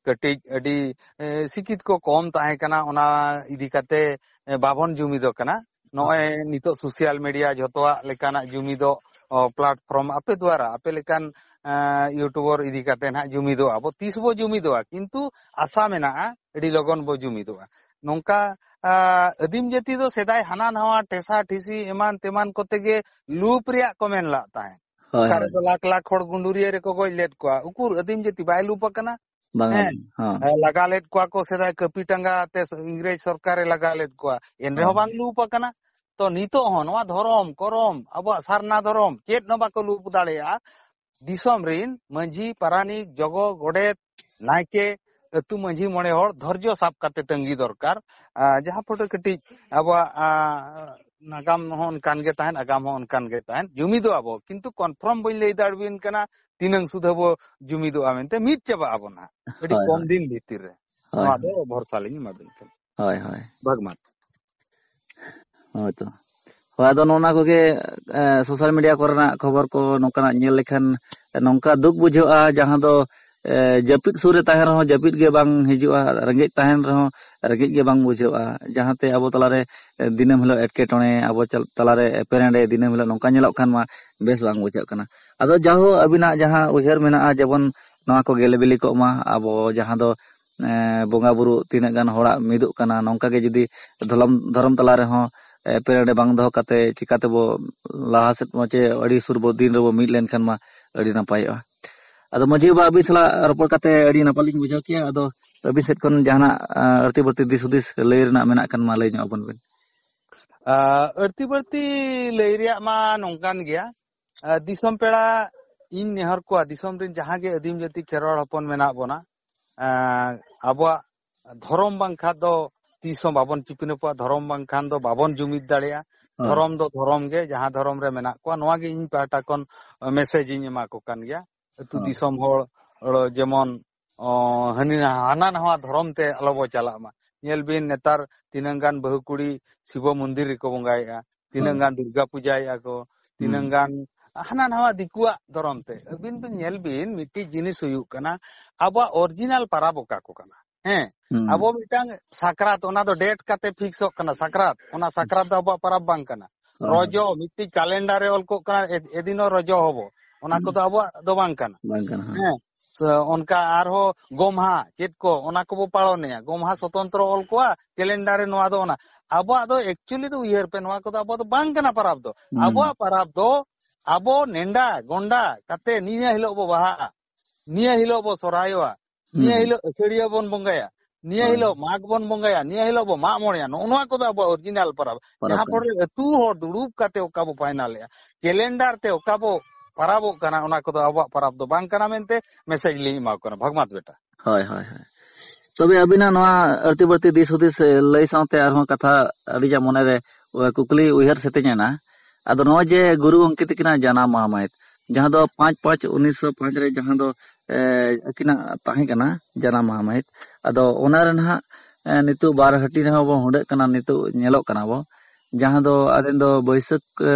ᱠᱟᱹᱴᱤᱡ ᱟᱹᱰᱤ, ᱮ, ᱥᱤᱠᱠᱷᱤᱛ ᱠᱚ ᱠᱚᱢ ᱛᱟᱦᱮᱸ ᱠᱟᱱᱟ, ᱚᱱᱟ ᱤᱫᱤ ᱠᱟᱛᱮ, ᱮ, ᱵᱟᱵᱚᱱ ᱡᱩᱢᱤᱫᱚᱜ ᱠᱟᱱᱟ᱾ ᱱᱚᱜᱼᱚᱭ ᱱᱤᱛᱚᱜ social media ᱡᱷᱚᱛᱚᱣᱟᱜ ᱞᱮᱠᱟᱱᱟᱜ ᱡᱩᱢᱤᱫᱚᱜ, ᱚ, platform ᱟᱯᱮ ᱫᱣᱟᱨᱟ, ᱟᱯᱮ ᱞᱮᱠᱟᱱ, ᱮ, YouTuber ᱤᱫᱤ ᱠᱟᱛᱮ ᱱᱟᱦᱟᱜ ᱡᱩᱢᱤᱫᱚᱜ ᱟᱵᱚ᱾ ᱛᱤᱥ ᱵᱚ ᱡᱩᱢᱤᱫᱚᱜᱼᱟ? ᱠᱤᱱᱛᱩ ᱟᱥᱟ ᱢᱮᱱᱟᱜᱼᱟ, ᱟᱹᱰᱤ ᱞᱚᱜᱚᱱ ᱵᱚ ᱡᱩᱢᱤᱫᱚᱜᱼᱟ᱾ ᱱᱚᱝᱠᱟ, ᱟ, ᱟᱹᱫᱤᱢ ᱡᱟᱹᱛᱤ ᱫᱚ ᱥᱮᱫᱟᱭ ᱦᱟᱱᱟ ᱱᱟᱣᱟ ᱴᱷᱮᱥᱟ ᱴᱷᱤᱥᱤ ᱮᱢᱟᱱ ᱛᱮᱢᱟᱱ ᱠᱚᱛᱮ ᱜᱮ ᱞᱩᱯ ᱨᱮᱭᱟᱜ ᱠᱚ ᱢᱮᱱ ᱞᱟᱜ ᱛᱟᱦᱮᱸᱫ᱾ ᱦᱳᱭ, ᱚᱠᱟ ᱦᱳᱭ᱾ ᱨᱮᱫᱚ ᱞᱟᱠᱷ ᱞᱟᱠᱷ ᱦᱚᱲ ᱜᱩᱸᱰᱩᱨᱤᱭᱟᱹ ᱨᱮᱠᱚ ᱜᱚᱡ ᱞᱮᱫ ᱠᱚᱣᱟ᱾ ᱩᱠᱩᱨ ᱟᱹᱫᱤᱢ ᱡᱟᱹᱛᱤ ᱵᱟᱭ ᱞᱩᱯ ᱟᱠᱟᱱᱟ? ᱵᱟᱝᱟ, ᱦᱮᱸ᱾ ᱵᱟᱝᱟ᱾ ᱦᱚᱸ᱾ ᱦᱮᱸ, ᱞᱟᱜᱟ ᱞᱮᱫ ᱠᱚᱣᱟ ᱠᱚ ᱥᱮᱫᱟᱭ ᱠᱟᱹᱯᱤ ᱴᱟᱸᱜᱟ ᱛᱮ ᱤᱝᱨᱮᱡᱽ ᱥᱚᱨᱠᱟᱨᱮ ᱞᱟᱜᱟ ᱞᱮᱫ ᱠᱚᱣᱟ᱾ ᱮᱱ ᱨᱮᱦᱚᱸ ᱦᱳᱭ᱾ ᱵᱟᱝ ᱞᱩᱯ ᱟᱠᱟᱱᱟ᱾ ᱛᱚ ᱱᱤᱛᱚᱜ ᱦᱚᱸ ᱱᱚᱣᱟ ᱫᱷᱚᱨᱚᱢ, ᱠᱚᱨᱚᱢ, ᱟᱵᱚᱣᱟᱜ ᱥᱟᱨᱱᱟ ᱫᱷᱚᱨᱚᱢ ᱪᱮᱫ ᱦᱚᱸ ᱵᱟᱠᱚ ᱞᱩᱯ ᱫᱟᱲᱮᱭᱟᱜᱼᱟ᱾ ᱫᱤᱥᱚᱢ ᱨᱤᱱ ᱢᱟᱹᱡᱷᱤ, ᱯᱟᱨᱟᱱᱤᱠ, ᱡᱚᱜᱚ, ᱜᱚᱰᱮᱛ, ᱱᱟᱭᱠᱮ, ᱟᱹᱛᱩ ᱢᱟᱹᱡᱷᱤ ᱢᱚᱬᱮ ᱦᱚᱲ ᱫᱷᱳᱨᱡᱚ ᱥᱟᱵ ᱠᱟᱛᱮ ᱛᱟᱺᱜᱤ ᱫᱚᱨᱠᱟᱨ᱾ ᱟᱨ ᱡᱟᱦᱟᱸ ᱯᱷᱳᱴᱳ ᱠᱟᱹᱴᱤᱡ ᱟᱵᱚᱣᱟᱜ, ᱟ, ᱱᱟᱜᱟᱢ ᱦᱚᱸ ᱚᱱᱠᱟᱱ ᱜᱮ ᱛᱟᱦᱮᱸᱱ, ᱟᱜᱟᱢ ᱦᱚᱸ ᱚᱱᱠᱟᱱ ᱜᱮ ᱛᱟᱦᱮᱸᱱ᱾ ᱡᱩᱢᱤᱫᱚᱜ ᱟᱵᱚ, ᱠᱤᱱᱛᱩ confirm ᱵᱟᱹᱧ ᱞᱟᱹᱭ ᱫᱟᱲᱮᱭᱟᱵᱤᱱ ᱠᱟᱱᱟ ᱛᱤᱱᱟᱹᱝ ᱥᱩᱫᱷᱟᱹ ᱵᱚ ᱡᱩᱢᱤᱫᱚᱜᱼᱟ ᱢᱮᱱᱛᱮ᱾ ᱢᱤᱫ ᱪᱟᱵᱟᱜ ᱟᱵᱚ ᱱᱟᱦᱟᱜ, ᱟᱹᱰᱤ ᱦᱳᱭ, ᱠᱚᱢ ᱦᱳᱭ᱾ ᱫᱤᱱ ᱵᱷᱤᱛᱤᱨ ᱨᱮ᱾ ᱦᱳᱭ, ᱱᱚᱣᱟ ᱫᱚ ᱦᱳᱭ᱾ ᱵᱷᱚᱨᱥᱟ ᱞᱤᱧ ᱮᱢᱟᱵᱤᱱ ᱠᱟᱱᱟ᱾ ᱦᱳᱭ, ᱦᱳᱭ᱾ ᱵᱷᱟᱜᱽᱢᱟᱱ᱾ ᱦᱳᱭ ᱛᱚ᱾ ᱦᱳᱭ, ᱟᱫᱚ ᱱᱚᱜᱼᱚ ᱱᱚᱣᱟ ᱠᱚᱜᱮ, ᱮ, social media ᱠᱚᱨᱮᱱᱟᱜ ᱠᱷᱚᱵᱚᱨ ᱠᱚ ᱱᱚᱝᱠᱟᱱᱟᱜ ᱧᱮᱞ ᱞᱮᱠᱷᱟᱱ ᱱᱚᱝᱠᱟ ᱫᱩᱠ ᱵᱩᱡᱷᱟᱹᱜᱼᱟ, ᱡᱟᱦᱟᱸ ᱫᱚ, ᱮ, ᱡᱟᱹᱯᱤᱫ ᱥᱩᱨ ᱨᱮ ᱛᱟᱦᱮᱱ ᱨᱮᱦᱚᱸ ᱡᱟᱹᱯᱤᱫ ᱜᱮ ᱵᱟᱝ ᱦᱤᱡᱩᱜᱼᱟ, ᱨᱮᱸᱜᱮᱡ ᱛᱟᱦᱮᱱ ᱨᱮᱦᱚᱸ ᱨᱮᱸᱜᱮᱡ ᱜᱮ ᱵᱟᱝ ᱵᱩᱡᱷᱟᱹᱜᱼᱟ, ᱡᱟᱦᱟᱸᱛᱮ ᱟᱵᱚ ᱛᱟᱞᱟᱨᱮ, ᱮ, ᱫᱤᱱᱟᱹᱢ ᱦᱤᱞᱳᱜ ᱮᱴᱠᱮᱴᱚᱬᱮ, ᱟᱵᱚ ᱪᱟᱞ-, ᱛᱟᱞᱟᱨᱮ ᱮᱯᱮᱨᱦᱮᱸᱰᱮ ᱫᱤᱱᱟᱹᱢ ᱦᱤᱞᱳᱜ ᱱᱚᱝᱠᱟ ᱧᱮᱞᱚᱜ ᱠᱷᱟᱱ ᱢᱟ ᱵᱮᱥ ᱵᱟᱝ ᱵᱩᱡᱷᱟᱹᱜ ᱠᱟᱱᱟ᱾ ᱟᱫᱚ ᱡᱟᱦᱳ, ᱟᱹᱵᱤᱱᱟᱜ ᱡᱟᱦᱟᱸ ᱩᱭᱦᱟᱹᱨ ᱢᱮᱱᱟᱜᱼᱟ, ᱡᱮᱢᱚᱱ ᱱᱚᱣᱟ ᱠᱚ ᱜᱮᱞᱮ ᱵᱤᱞᱤ ᱠᱚᱜ ᱢᱟ, ᱟᱵᱚ ᱡᱟᱦᱟᱸ ᱫᱚ, ᱮ, ᱵᱚᱸᱜᱟ ᱵᱩᱨᱩ ᱛᱤᱱᱟᱹᱜ ᱜᱟᱱ ᱦᱚᱲᱟᱜ ᱢᱤᱫᱚᱜ ᱠᱟᱱᱟ, ᱱᱚᱝᱠᱟ ᱜᱮ ᱡᱩᱫᱤ ᱫᱷᱚᱨᱚᱢ, ᱫᱷᱚᱨᱚᱢ ᱛᱟᱞᱟ ᱨᱮᱦᱚᱸ, ᱮ, ᱮᱯᱮᱨᱦᱮᱸᱰᱮ ᱵᱟᱝ ᱫᱚᱦᱚ ᱠᱟᱛᱮ ᱪᱤᱠᱟᱛᱮᱵᱚ ᱞᱟᱦᱟ ᱥᱮᱫ ᱢᱟ ᱪᱮ ᱟᱹᱰᱤ ᱥᱩᱨ ᱵᱚ, ᱫᱤᱱ ᱨᱮᱵᱚ ᱢᱤᱫ ᱞᱮᱱᱠᱷᱟᱱ ᱢᱟ ᱟᱹᱰᱤ ᱱᱟᱯᱟᱭᱚᱜᱼᱟ᱾ ᱟᱫᱚ ᱢᱟᱹᱡᱷᱤ ᱵᱟᱵᱟ, ᱟᱹᱵᱤᱱ ᱥᱟᱞᱟᱜ ᱨᱚᱯᱚᱲ ᱠᱟᱛᱮ ᱟᱹᱰᱤ ᱱᱟᱯᱟᱭ ᱞᱤᱧ ᱵᱩᱡᱷᱟᱹᱣ ᱠᱮᱜᱼᱟ᱾ ᱟᱫᱚ ᱟᱹᱵᱤᱱ ᱥᱮᱫ ᱠᱷᱚᱱ ᱡᱟᱦᱟᱱᱟᱜ, ᱟ, ᱟᱹᱲᱛᱤ ᱵᱟᱹᱲᱛᱤ ᱫᱤᱥ ᱦᱩᱫᱤᱥ ᱞᱟᱹᱭ ᱨᱮᱱᱟᱜ ᱢᱮᱱᱟᱜ ᱠᱷᱟᱱ ᱢᱟ ᱞᱟᱹᱭ ᱧᱚᱜ ᱟᱵᱚᱱ ᱵᱤᱱ᱾ ᱟ, ᱟᱹᱲᱛᱤ ᱵᱟᱹᱲᱛᱤ ᱞᱟᱹᱭ ᱨᱮᱭᱟᱜ ᱢᱟ ᱱᱚᱝᱠᱟᱱ ᱜᱮᱭᱟ᱾ ᱟ, ᱫᱤᱥᱚᱢ ᱯᱮᱲᱟ ᱤᱧ ᱱᱮᱦᱚᱨ ᱠᱚᱣᱟ, ᱫᱤᱥᱚᱢ ᱨᱮᱱ ᱡᱟᱦᱟᱸ ᱜᱮ ᱟᱹᱫᱤᱢ ᱡᱟᱹᱛᱤ ᱠᱷᱮᱨᱣᱟᱲ ᱦᱚᱯᱚᱱ ᱢᱮᱱᱟᱜ ᱵᱚᱱᱟ, ᱟ, ᱟᱵᱚᱣᱟᱜ ᱫᱷᱚᱨᱚᱢ ᱵᱟᱝᱠᱷᱟᱱ ᱫᱚ ᱛᱤᱥ ᱦᱚᱸ ᱵᱟᱵᱚᱱ ᱪᱤᱯᱤᱱᱟᱹᱯᱚᱜᱼᱟ, ᱫᱷᱚᱨᱚᱢ ᱵᱟᱝᱠᱷᱟᱱ ᱫᱚ ᱵᱟᱵᱚᱱ ᱡᱩᱢᱤᱫ ᱫᱟᱲᱮᱭᱟᱜᱼᱟ, ᱦᱮᱸ᱾ ᱫᱷᱚᱨᱚᱢ ᱫᱚ ᱫᱷᱚᱨᱚᱢ ᱜᱮ, ᱡᱟᱦᱟᱸ ᱫᱷᱚᱨᱚᱢ ᱨᱮ ᱢᱮᱱᱟᱜ ᱠᱚᱣᱟ᱾ ᱱᱚᱣᱟ ᱜᱮ ᱤᱧ ᱯᱟᱦᱴᱟ ᱠᱷᱚᱱ message ᱤᱧ ᱮᱢᱟ ᱠᱚ ᱠᱟᱱ ᱜᱮᱭᱟ᱾ ᱟᱹᱛᱩ ᱦᱮᱸ᱾ ᱫᱤᱥᱚᱢ ᱦᱚᱲ, ᱚ, ᱡᱮᱢᱚᱱ, ᱚ, ᱦᱟᱹᱱᱤ ᱱᱟ-, ᱦᱟᱱᱟ ᱱᱟᱣᱟ ᱫᱷᱚᱨᱚᱢ ᱛᱮ ᱟᱞᱚ ᱵᱚ ᱪᱟᱞᱟᱜ ᱢᱟ᱾ ᱧᱮᱞ ᱵᱤᱱ, ᱱᱮᱛᱟᱨ ᱛᱤᱱᱟᱹᱝ ᱜᱟᱱ ᱵᱟᱹᱦᱩ ᱠᱩᱲᱤ ᱥᱤᱵᱚ ᱢᱚᱱᱫᱤᱨ ᱨᱮᱠᱚ ᱵᱚᱸᱜᱟᱭᱮᱫᱼᱟ, ᱛᱤᱱᱟᱹᱝ ᱦᱮᱸ᱾ ᱜᱟᱱ ᱫᱩᱨᱜᱟ ᱯᱩᱡᱟᱭᱮᱫᱼᱟ ᱠᱚ, ᱛᱤᱱᱟᱹᱝ ᱦᱩᱸ᱾ ᱜᱟᱱ ᱦᱟᱱᱟ ᱱᱟᱣᱟ ᱫᱤᱠᱩᱣᱟᱜ ᱫᱷᱚᱨᱚᱢ ᱛᱮ᱾ ᱟᱹᱵᱤᱱ ᱵᱤᱱ ᱧᱮᱞ ᱵᱤᱱ, ᱢᱤᱫᱴᱤᱡ ᱡᱤᱱᱤᱥ ᱦᱩᱭᱩᱜ ᱠᱟᱱᱟ, ᱟᱵᱚᱣᱟᱜ original ᱯᱟᱨᱟᱵᱽ ᱚᱠᱟ ᱠᱚ ᱠᱟᱱᱟ? ᱦᱮᱸ, ᱦᱩᱸ᱾ ᱟᱵᱚ ᱢᱤᱫᱴᱟᱝ ᱥᱟᱠᱨᱟᱛ, ᱚᱱᱟ ᱫᱚ date ᱠᱟᱛᱮ ᱯᱷᱤᱠᱥᱚᱜ ᱠᱟᱱᱟ᱾ ᱥᱟᱠᱨᱟᱛ, ᱚᱱᱟ ᱥᱟᱠᱨᱟᱛ ᱫᱚ ᱟᱵᱚᱣᱟᱜ ᱯᱟᱨᱟᱵᱽ ᱵᱟᱝ ᱠᱟᱱᱟ᱾ ᱦᱳᱭ, ᱦᱳᱭ᱾ ᱨᱚᱡᱚ, ᱢᱤᱫᱴᱤᱡ calendar ᱨᱮ ᱚᱞ ᱠᱚᱜ ᱠᱟᱱᱟ, ᱮ-, ᱮᱫᱤᱱᱚᱜ ᱨᱚᱡᱚ ᱦᱚᱵᱚ, ᱚᱱᱟ ᱦᱩᱸ᱾ ᱠᱚᱫᱚ ᱟᱵᱚᱣᱟᱜ ᱫᱚ ᱵᱟᱝ ᱠᱟᱱᱟ᱾ ᱵᱟᱝ ᱠᱟᱱᱟ, ᱦᱮᱸ᱾ ᱦᱮᱸ, ᱥᱮ ᱚᱱᱠᱟ ᱟᱨᱦᱚᱸ ᱜᱚᱢᱦᱟ ᱪᱮᱫ ᱠᱚ, ᱚᱱᱟ ᱠᱚᱵᱚ ᱯᱟᱞᱚᱱᱮᱜᱼᱟ᱾ ᱜᱚᱢᱦᱟ ᱥᱚᱛᱚᱱᱛᱨᱚ ᱚᱞ ᱠᱚᱣᱟ, calendar ᱨᱮ ᱱᱚᱣᱟ ᱫᱚ ᱚᱱᱟ᱾ ᱟᱵᱚᱣᱟᱜ ᱫᱚ actually ᱫᱚ ᱩᱭᱦᱟᱹᱨ ᱯᱮ, ᱱᱚᱣᱟ ᱠᱚᱫᱚ ᱟᱵᱚᱣᱟᱜ ᱫᱚ ᱵᱟᱝ ᱠᱟᱱᱟ ᱯᱟᱨᱟᱵᱽ ᱫᱚ᱾ ᱦᱩᱸ᱾ ᱟᱵᱚᱣᱟᱜ ᱯᱟᱨᱟᱵᱽ ᱫᱚ ᱟᱵᱚ ᱱᱮᱰᱟ ᱜᱚᱸᱰᱟ ᱠᱟᱛᱮ ᱱᱤᱭᱟᱹ ᱦᱤᱞᱳᱜ ᱵᱚ ᱵᱟᱦᱟᱜᱼᱟ, ᱱᱤᱭᱟᱹ ᱦᱤᱞᱳᱜ ᱵᱚ ᱥᱚᱨᱦᱟᱭᱚᱜᱼᱟ, ᱱᱤᱭᱟᱹ ᱦᱩᱸ᱾ ᱦᱤᱞᱳᱜ ᱟᱹᱥᱟᱹᱲᱤᱭᱟᱹ ᱵᱚᱱ ᱵᱚᱸᱜᱟᱭᱟ, ᱱᱤᱭᱟᱹ ᱦᱳᱭ᱾ ᱦᱤᱞᱳᱜ ᱢᱟᱜᱽ ᱵᱚᱱ ᱵᱚᱸᱜᱟᱭᱟ, ᱱᱤᱭᱟᱹ ᱦᱤᱞᱳᱜ ᱵᱚ ᱢᱟᱜ ᱢᱚᱬᱮᱭᱟ᱾ ᱱᱚᱜᱼᱚ ᱱᱚᱣᱟ ᱠᱚᱫᱚ ᱟᱵᱚᱣᱟᱜ original ᱯᱟᱨᱟᱵᱽ᱾ ᱯᱟᱨᱟᱵᱽ ᱡᱟᱦᱟᱸ ᱠᱟᱱᱟ᱾ ᱯᱚᱨᱮ ᱟᱹᱛᱩ ᱦᱚᱲ ᱫᱩᱲᱩᱵ ᱠᱟᱛᱮ ᱚᱠᱟ ᱵᱚ finalᱮᱜᱼᱟ, calendar ᱛᱮ ᱚᱠᱟ ᱵᱚ ᱯᱟᱨᱟᱵᱚᱜ ᱠᱟᱱᱟ, ᱚᱱᱟ ᱠᱚᱫᱚ ᱟᱵᱚᱣᱟᱜ ᱯᱟᱨᱟᱵᱽ ᱫᱚ ᱵᱟᱝ ᱠᱟᱱᱟ ᱢᱮᱱᱛᱮ message ᱞᱤᱧ ᱮᱢᱟ ᱠᱚ ᱠᱟᱱᱟ, ᱵᱷᱟᱜᱽᱢᱟᱛ ᱵᱮᱴᱟ᱾ ᱦᱳᱭ, ᱦᱳᱭ, ᱦᱳᱭ᱾ ᱛᱚᱵᱮ ᱟᱹᱵᱤᱱᱟᱜ ᱱᱚᱣᱟ ᱟᱹᱲᱛᱤ ᱵᱟᱹᱲᱛᱤ ᱫᱤᱥ ᱦᱩᱫᱤᱥ, ᱮ, ᱞᱟᱹᱭ ᱥᱟᱶᱛᱮ ᱟᱨᱦᱚᱸ ᱠᱟᱛᱷᱟ ᱟᱹᱰᱤ ᱜᱟᱱ ᱢᱚᱱᱮᱨᱮ, ᱮ, ᱠᱩᱠᱞᱤ ᱩᱭᱦᱟᱹᱨ ᱥᱮᱛᱮᱧ ᱮᱱᱟ᱾ ᱟᱫᱚ ᱱᱚᱜᱼᱚᱭ ᱡᱮ ᱜᱩᱨᱩ ᱜᱚᱢᱠᱮ ᱛᱟᱹᱠᱤᱱᱟᱜ ᱡᱟᱱᱟᱢ ᱢᱟᱦᱟ ᱢᱟᱹᱦᱤᱛ, ᱡᱟᱦᱟᱸ ᱫᱚ ᱯᱟᱸᱪ ᱯᱟᱸᱪ ᱩᱱᱤᱥᱥᱚ ᱯᱟᱸᱪ ᱨᱮ ᱡᱟᱦᱟᱸ ᱫᱚ, ᱮ, ᱟᱹᱠᱤᱱᱟᱜ ᱛᱟᱦᱮᱸ ᱠᱟᱱᱟ ᱡᱟᱱᱟᱢ ᱢᱟᱦᱟ ᱢᱟᱹᱦᱤᱛ, ᱟᱫᱚ ᱚᱱᱟ ᱨᱮ ᱱᱟᱦᱟᱜ, ᱮ, ᱱᱤᱛᱚᱜ ᱵᱟᱨ ᱦᱟᱹᱴᱤᱧ ᱨᱮᱦᱚᱸ ᱵᱚᱱ ᱦᱩᱰᱟᱹᱜ ᱠᱟᱱᱟ, ᱱᱤᱛᱚᱜ ᱧᱮᱞᱚᱜ ᱠᱟᱱᱟ ᱵᱚ᱾ ᱡᱟᱦᱟᱸ ᱫᱚ ᱟᱫᱷᱮᱱ ᱫᱚ ᱵᱟᱹᱭᱥᱟᱹᱠᱷ ᱮ,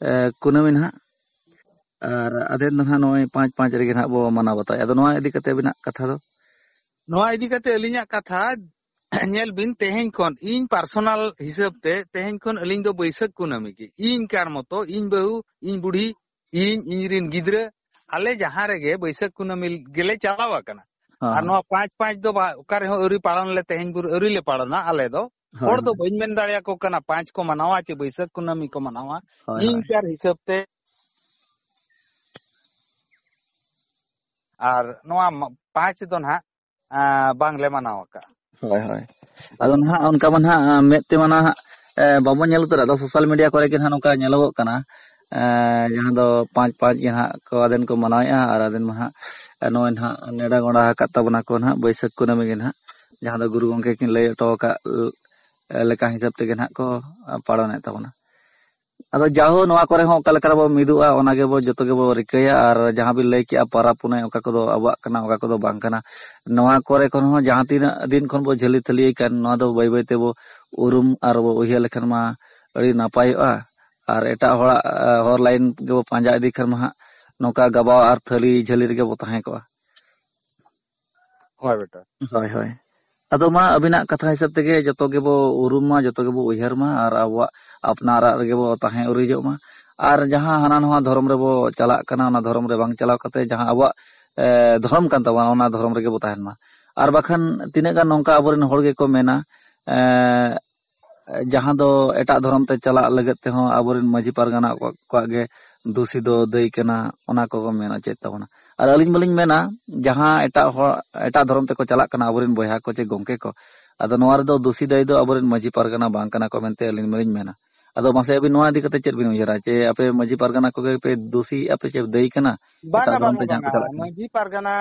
ᱮ, ᱠᱩᱱᱟᱹᱢᱤ ᱱᱟᱦᱟᱜ, ᱟᱨ ᱟᱫᱷᱮᱱ ᱫᱚ ᱱᱟᱦᱟᱜ ᱱᱚᱜᱼᱚᱭ ᱯᱟᱸᱪ ᱯᱟᱸᱪ ᱨᱮᱜᱮ ᱱᱟᱦᱟᱜ ᱵᱚ ᱢᱟᱱᱟᱣ ᱵᱟᱛᱟᱣᱮᱫᱼᱟ᱾ ᱟᱫᱚ ᱱᱚᱣᱟ ᱤᱫᱤ ᱠᱟᱛᱮ ᱟᱵᱤᱱᱟᱜ ᱠᱟᱛᱷᱟ ᱫᱚ? ᱱᱚᱣᱟ ᱤᱫᱤ ᱠᱟᱛᱮ ᱟᱹᱞᱤᱧᱟᱜ ᱠᱟᱛᱷᱟ, ᱧᱮᱞ ᱵᱤᱱ, ᱛᱮᱦᱮᱧ ᱠᱷᱚᱱ ᱤᱧ personal ᱦᱤᱥᱟᱹᱵ ᱛᱮ ᱛᱮᱦᱮᱧ ᱠᱷᱚᱱ ᱟᱹᱞᱤᱧ ᱫᱚ ᱵᱟᱹᱭᱥᱟᱹᱠᱷ ᱠᱩᱱᱟᱹᱢᱤ ᱜᱮ, ᱤᱧ ᱠᱟᱨ ᱢᱚᱛᱚ, ᱤᱧ ᱵᱟᱹᱦᱩ, ᱤᱧ ᱵᱩᱰᱷᱤ, ᱤᱧ, ᱤᱧ ᱨᱤᱱ ᱜᱤᱫᱽᱨᱟᱹ, ᱟᱞᱮ ᱡᱟᱦᱟᱸ ᱨᱮᱜᱮ ᱵᱟᱹᱭᱥᱟᱹᱠᱷ ᱠᱩᱱᱟᱹᱢᱤ ᱜᱮᱞᱮ ᱪᱟᱞᱟᱣ ᱟᱠᱟᱱᱟ᱾ ᱦᱮᱸ, ᱟᱨ ᱦᱮᱸ᱾ ᱱᱚᱣᱟ ᱯᱟᱸᱪ ᱯᱟᱸᱪ ᱫᱚ ᱵᱟ-, ᱚᱠᱟ ᱨᱮᱦᱚᱸ ᱟᱹᱣᱨᱤ ᱯᱟᱞᱚᱱ ᱞᱮ, ᱛᱮᱦᱮᱧ ᱵᱷᱳᱨ ᱟᱹᱣᱨᱤ ᱞᱮ ᱯᱟᱞᱚᱱᱟ ᱟᱞᱮ ᱫᱚ᱾ ᱦᱳᱭ, ᱦᱚᱲ ᱫᱚ ᱦᱳᱭ᱾ ᱵᱟᱹᱧ ᱢᱮᱱ ᱫᱟᱲᱮᱭᱟᱠᱚ ᱠᱟᱱᱟ ᱯᱟᱸᱪ ᱠᱚ ᱢᱟᱱᱟᱣᱟ ᱪᱮ ᱵᱟᱹᱭᱥᱟᱹᱠᱷ ᱠᱩᱱᱟᱹᱢᱤ ᱠᱚ ᱢᱟᱱᱟᱣᱟ᱾ ᱦᱳᱭ, ᱤᱧ ᱦᱳᱭ᱾ ᱠᱟᱨ ᱦᱤᱥᱟᱹᱵ ᱛᱮ ᱟᱨ ᱱᱚᱣᱟ ᱢᱟ-, ᱯᱟᱸᱪ ᱫᱚ ᱱᱟᱦᱟᱜ, ᱟᱸ, ᱵᱟᱝᱞᱮ ᱢᱟᱱᱟᱣ ᱟᱠᱟᱫᱼᱟ᱾ ᱦᱳᱭ, ᱦᱳᱭ᱾ ᱟᱫᱚ ᱱᱟᱦᱟᱜ ᱚᱱᱠᱟ ᱢᱟ ᱱᱟᱦᱟᱜ, ᱟᱸ, ᱢᱮᱫ ᱛᱮᱢᱟ ᱱᱟᱦᱟᱜ, ᱮ, ᱵᱟᱵᱚᱱ ᱧᱮᱞ ᱩᱛᱟᱹᱨᱟ᱾ ᱟᱫᱚ social media ᱠᱚᱨᱮ ᱜᱮ ᱱᱟᱦᱟᱜ ᱱᱚᱝᱠᱟ ᱧᱮᱞᱚᱜᱚᱜ ᱠᱟᱱᱟ, ᱮ, ᱡᱟᱦᱟᱸ ᱫᱚ ᱯᱟᱸᱪ ᱯᱟᱸᱪ ᱜᱮ ᱱᱟᱦᱟᱜ ᱠᱚ ᱟᱫᱮᱱ ᱠᱚ ᱢᱟᱱᱟᱣᱮᱫᱼᱟ, ᱟᱨ ᱟᱫᱮᱱ ᱢᱟ ᱦᱟᱸᱜ, ᱮ, ᱱᱚᱜᱼᱚᱭ ᱱᱟᱦᱟᱜ ᱱᱮᱰᱟ ᱜᱚᱸᱰᱟ ᱟᱠᱟᱫ ᱛᱟᱵᱚᱱᱟ ᱠᱚ ᱱᱟᱦᱟᱜ ᱵᱟᱹᱭᱥᱟᱹᱠᱷ ᱠᱩᱱᱟᱹᱢᱤ ᱜᱮ ᱱᱟᱦᱟᱜ, ᱡᱟᱦᱟᱸ ᱫᱚ ᱜᱩᱨᱩ ᱜᱚᱢᱠᱮ ᱠᱤᱱ ᱞᱟᱹᱭ ᱦᱚᱴᱚ ᱟᱠᱟᱫ, ᱮ, ᱞᱮᱠᱟ ᱦᱤᱥᱟᱹᱵ ᱛᱮᱜᱮ ᱱᱟᱦᱟᱜ ᱠᱚ, ᱮ, ᱯᱟᱞᱚᱱᱮᱫ ᱛᱟᱵᱚᱱᱟ᱾ ᱟᱫᱚ ᱡᱟᱦᱳ, ᱱᱚᱣᱟ ᱠᱚᱨᱮ ᱦᱚᱸ ᱚᱠᱟ ᱞᱮᱠᱟ ᱨᱮᱵᱚ ᱢᱤᱫᱚᱜᱼᱟ, ᱚᱱᱟ ᱜᱮᱵᱚ ᱡᱚᱛᱚ ᱜᱮᱵᱚ ᱨᱤᱠᱟᱹᱭᱟ᱾ ᱟᱨ ᱡᱟᱦᱟᱸ ᱵᱤᱱ ᱞᱟᱹᱭ ᱠᱮᱜᱼᱟ, ᱯᱟᱨᱟᱵᱽ ᱯᱩᱱᱟᱹᱭ, ᱚᱠᱟ ᱠᱚᱫᱚ ᱟᱵᱚᱣᱟᱜ ᱠᱟᱱᱟ, ᱚᱠᱟ ᱠᱚᱫᱚ ᱵᱟᱝ ᱠᱟᱱᱟ, ᱱᱚᱣᱟ ᱠᱚᱨᱮ ᱠᱷᱚᱱ ᱦᱚᱸ ᱡᱟᱦᱟᱸ ᱛᱤᱱᱟᱹᱜ ᱫᱤᱱ ᱠᱷᱚᱱ ᱵᱚ ᱡᱷᱟᱹᱞᱤ ᱛᱷᱟᱹᱞᱤ ᱟᱠᱟᱱ, ᱱᱚᱣᱟ ᱫᱚ ᱵᱟᱹᱭ ᱵᱟᱹᱭ ᱛᱮᱵᱚ ᱩᱨᱩᱢ ᱟᱨ ᱵᱚ ᱩᱭᱦᱟᱹᱨ ᱞᱮᱠᱷᱟᱱ ᱢᱟ ᱟᱹᱰᱤ ᱱᱟᱯᱟᱭᱚᱜᱼᱟ᱾ ᱟᱨ ᱮᱴᱟᱜ ᱦᱚᱲᱟᱜ, ᱟ, ᱦᱚᱨ line ᱜᱮᱵᱚ ᱯᱟᱸᱡᱟ ᱤᱫᱤ ᱠᱷᱟᱱ ᱢᱟ ᱦᱟᱸᱜ ᱱᱚᱝᱠᱟ ᱜᱟᱵᱟᱣ ᱟᱨ ᱛᱷᱟᱹᱞᱤ ᱡᱷᱟᱹᱞᱤ ᱨᱮᱜᱮ ᱵᱚ ᱛᱟᱦᱮᱸ ᱠᱚᱜᱼᱟ᱾ ᱦᱳᱭ ᱵᱮᱴᱟ᱾ ᱦᱳᱭ, ᱦᱳᱭ᱾ ᱟᱫᱚ ᱢᱟ ᱟᱹᱵᱤᱱᱟᱜ ᱠᱟᱛᱷᱟ ᱦᱤᱥᱟᱹᱵ ᱛᱮᱜᱮ ᱡᱚᱛᱚ ᱜᱮᱵᱚ ᱩᱨᱩᱢ ᱢᱟ, ᱡᱚᱛᱚ ᱜᱮᱵᱚ ᱩᱭᱦᱟᱹᱨ ᱢᱟ ᱟᱨ ᱟᱵᱚᱣᱟᱜ ᱟᱯᱱᱟᱨᱟᱜ ᱨᱮᱜᱮ ᱵᱚ ᱛᱟᱦᱮᱸ ᱩᱨᱤᱡᱚᱜ ᱢᱟ᱾ ᱟᱨ ᱡᱟᱦᱟᱸ ᱦᱟᱱᱟ ᱱᱟᱣᱟ ᱫᱷᱚᱨᱚᱢ ᱨᱮᱵᱚ ᱪᱟᱞᱟᱜ ᱠᱟᱱᱟ, ᱚᱱᱟ ᱫᱷᱚᱨᱚᱢ ᱨᱮ ᱵᱟᱝ ᱪᱟᱞᱟᱣ ᱠᱟᱛᱮ ᱡᱟᱦᱟᱸ ᱟᱵᱚᱣᱟᱜ, ᱮ, ᱫᱷᱚᱨᱚᱢ ᱠᱟᱱ ᱛᱟᱵᱚᱱᱟ, ᱚᱱᱟ ᱫᱷᱚᱨᱚᱢ ᱨᱮᱜᱮ ᱵᱚ ᱛᱟᱦᱮᱱ ᱢᱟ᱾ ᱟᱨ ᱵᱟᱠᱷᱟᱱ ᱛᱤᱱᱟᱹᱜ ᱜᱟᱱ ᱱᱚᱝᱠᱟ ᱟᱵᱚᱨᱮᱱ ᱦᱚᱲ ᱜᱮᱠᱚ ᱢᱮᱱᱟ, ᱮ, ᱡᱟᱦᱟᱸ ᱫᱚ ᱮᱴᱟᱜ ᱫᱷᱚᱨᱚᱢ ᱛᱮ ᱪᱟᱞᱟᱜ ᱞᱟᱹᱜᱤᱫ ᱛᱮᱦᱚᱸ ᱟᱵᱚᱨᱮᱱ ᱢᱟᱹᱡᱷᱤ ᱯᱟᱨᱜᱟᱱᱟ ᱠᱚᱣᱟᱜ, ᱠᱚᱣᱟᱜ ᱜᱮ ᱫᱩᱥᱤ ᱫᱚ ᱫᱟᱹᱭ ᱠᱟᱱᱟ, ᱚᱱᱟ ᱠᱚᱠᱚ ᱢᱮᱱ ᱦᱚᱪᱚᱭᱮᱫ ᱛᱟᱵᱚᱱᱟ᱾ ᱟᱨ ᱟᱹᱞᱤᱧ ᱢᱟᱞᱤᱧ ᱢᱮᱱᱟ, ᱡᱟᱦᱟᱸ ᱮᱴᱟᱜ ᱦᱚᱲ, ᱮᱴᱟᱜ ᱫᱷᱚᱨᱚᱢ ᱛᱮᱠᱚ ᱪᱟᱞᱟᱜ ᱠᱟᱱᱟ ᱟᱵᱚᱨᱮᱱ ᱵᱚᱭᱦᱟ ᱠᱚ ᱪᱮ ᱜᱚᱢᱠᱮ ᱠᱚ, ᱟᱫᱚ ᱱᱚᱣᱟ ᱨᱮᱫᱚ ᱫᱩᱥᱤ ᱫᱟᱹᱭ ᱫᱚ ᱟᱵᱚᱨᱮᱱ ᱢᱟᱹᱡᱷᱤ ᱯᱟᱨᱜᱟᱱᱟ ᱵᱟᱝ ᱠᱟᱱᱟ ᱠᱚ ᱢᱮᱱᱛᱮ ᱟᱹᱞᱤᱧ ᱢᱟᱞᱤᱧ ᱢᱮᱱᱟ᱾ ᱟᱫᱚ ᱢᱟᱥᱮ ᱟᱹᱵᱤᱱ ᱱᱚᱣᱟ ᱤᱫᱤ ᱠᱟᱛᱮ ᱪᱮᱫ ᱵᱤᱱ ᱩᱭᱦᱟᱹᱨᱟ, ᱪᱮ ᱟᱯᱮ ᱢᱟᱹᱡᱷᱤ ᱯᱟᱨᱜᱟᱱᱟ ᱠᱚᱜᱮ ᱯᱮ ᱫᱩᱥᱤᱭᱮᱫᱼᱟ ᱯᱮ ᱪᱮ ᱫᱟᱹᱭ ᱠᱟᱱᱟ ᱮᱴᱟᱜ ᱵᱟᱝᱟ, ᱫᱷᱚᱨᱚᱢ ᱵᱟᱝᱟ, ᱛᱮ ᱡᱟᱦᱟᱸ ᱠᱚ ᱵᱟᱝᱟ᱾ ᱪᱟᱞᱟᱜ ᱠᱟᱱᱟ? ᱢᱟᱹᱡᱷᱤ ᱯᱟᱨᱜᱟᱱᱟ,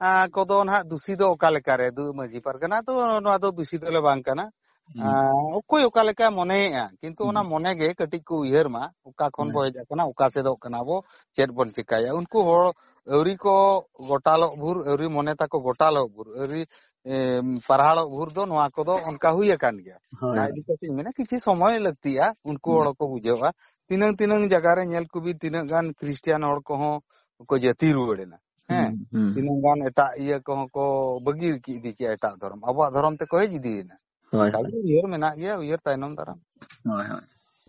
ᱟ, ᱠᱚᱫᱚ ᱱᱟᱦᱟᱜ ᱫᱩᱥᱤ ᱫᱚ ᱚᱠᱟ ᱞᱮᱠᱟᱨᱮ? ᱫᱩ-, ᱢᱟᱹᱡᱷᱤ ᱯᱟᱨᱜᱟᱱᱟ ᱫᱚ ᱱᱚᱣᱟ ᱫᱚ ᱫᱩᱥᱤ ᱫᱚᱞᱮ ᱵᱟᱝ ᱠᱟᱱᱟ᱾ ᱦᱩᱸ᱾ ᱟ, ᱚᱠᱚᱭ ᱚᱠᱟ ᱞᱮᱠᱟ ᱢᱚᱱᱮᱭᱮᱜᱼᱟ, ᱠᱤᱱᱛᱩ ᱚᱱᱟ ᱦᱩᱸ᱾ ᱢᱚᱱᱮ ᱜᱮ ᱠᱟᱹᱴᱤᱡ ᱠᱚ ᱩᱭᱦᱟᱹᱨ ᱢᱟ, ᱚᱠᱟ ᱠᱷᱚᱱ ᱦᱩᱸ᱾ ᱵᱚ ᱦᱮᱡ ᱟᱠᱟᱱᱟ, ᱚᱠᱟ ᱥᱮᱫᱚᱜ ᱠᱟᱱᱟ ᱵᱚ, ᱪᱮᱫ ᱵᱚᱱ ᱪᱮᱠᱟᱭᱟ᱾ ᱩᱱᱠᱩ ᱦᱚᱲ ᱟᱹᱣᱨᱤ ᱠᱚ ᱜᱚᱴᱟᱞᱚᱜ ᱵᱷᱳᱨ, ᱟᱹᱣᱨᱤ ᱢᱚᱱᱮ ᱛᱟᱠᱚ ᱜᱚᱴᱟᱞᱚᱜ ᱵᱷᱳᱨ, ᱟᱹᱣᱨᱤ ᱮ, ᱯᱟᱨᱦᱟᱲᱚᱜ ᱵᱷᱳᱨ ᱫᱚ ᱱᱚᱣᱟ ᱠᱚᱫᱚ ᱚᱱᱠᱟ ᱦᱩᱭ ᱟᱠᱟᱱ ᱜᱮᱭᱟ᱾ ᱦᱳᱭ, ᱚᱱᱟ ᱦᱳᱭ᱾ ᱤᱫᱤ ᱠᱟᱛᱮ ᱤᱧ ᱢᱮᱱᱟ, ᱠᱤᱪᱷᱩ ᱥᱚᱢᱚᱭ ᱞᱟᱹᱠᱛᱤᱜᱼᱟ, ᱩᱱᱠᱩ ᱦᱩᱸ᱾ ᱦᱚᱲ ᱠᱚ ᱵᱩᱡᱷᱟᱹᱣᱟ᱾ ᱛᱤᱱᱟᱹᱝ ᱛᱤᱱᱟᱹᱝ ᱡᱟᱭᱜᱟ ᱨᱮ ᱧᱮᱞ ᱠᱚᱵᱤᱱ, ᱛᱤᱱᱟᱹᱜ ᱜᱟᱱ ᱠᱷᱨᱤᱥᱴᱤᱭᱟᱱ ᱦᱚᱲ ᱠᱚᱦᱚᱸ ᱠᱚ ᱡᱟᱹᱛᱤ ᱨᱩᱣᱟᱹᱲ ᱮᱱᱟ᱾ ᱦᱮᱸ, ᱦᱩᱸ, ᱦᱩᱸ᱾ ᱛᱤᱱᱟᱹᱝ ᱜᱟᱱ ᱮᱴᱟᱜ ᱤᱭᱟᱹ ᱠᱚᱦᱚᱸ ᱠᱚ ᱵᱟᱹᱜᱤ ᱤᱫᱤ ᱠᱮᱜᱼᱟ, ᱮᱴᱟᱜ ᱫᱷᱚᱨᱚᱢ, ᱟᱵᱚᱣᱟᱜ ᱫᱷᱚᱨᱚᱢ ᱛᱮᱠᱚ ᱦᱮᱡ ᱤᱫᱤᱭᱮᱱᱟ᱾ ᱦᱳᱭ, ᱚᱱᱠᱟ ᱦᱳᱭ᱾ ᱜᱮ ᱩᱭᱦᱟᱹᱨ ᱢᱮᱱᱟᱜ ᱜᱮᱭᱟ, ᱩᱭᱦᱟᱹᱨ ᱛᱟᱭᱱᱚᱢ ᱫᱟᱨᱟᱢ᱾ ᱦᱳᱭ, ᱦᱳᱭ᱾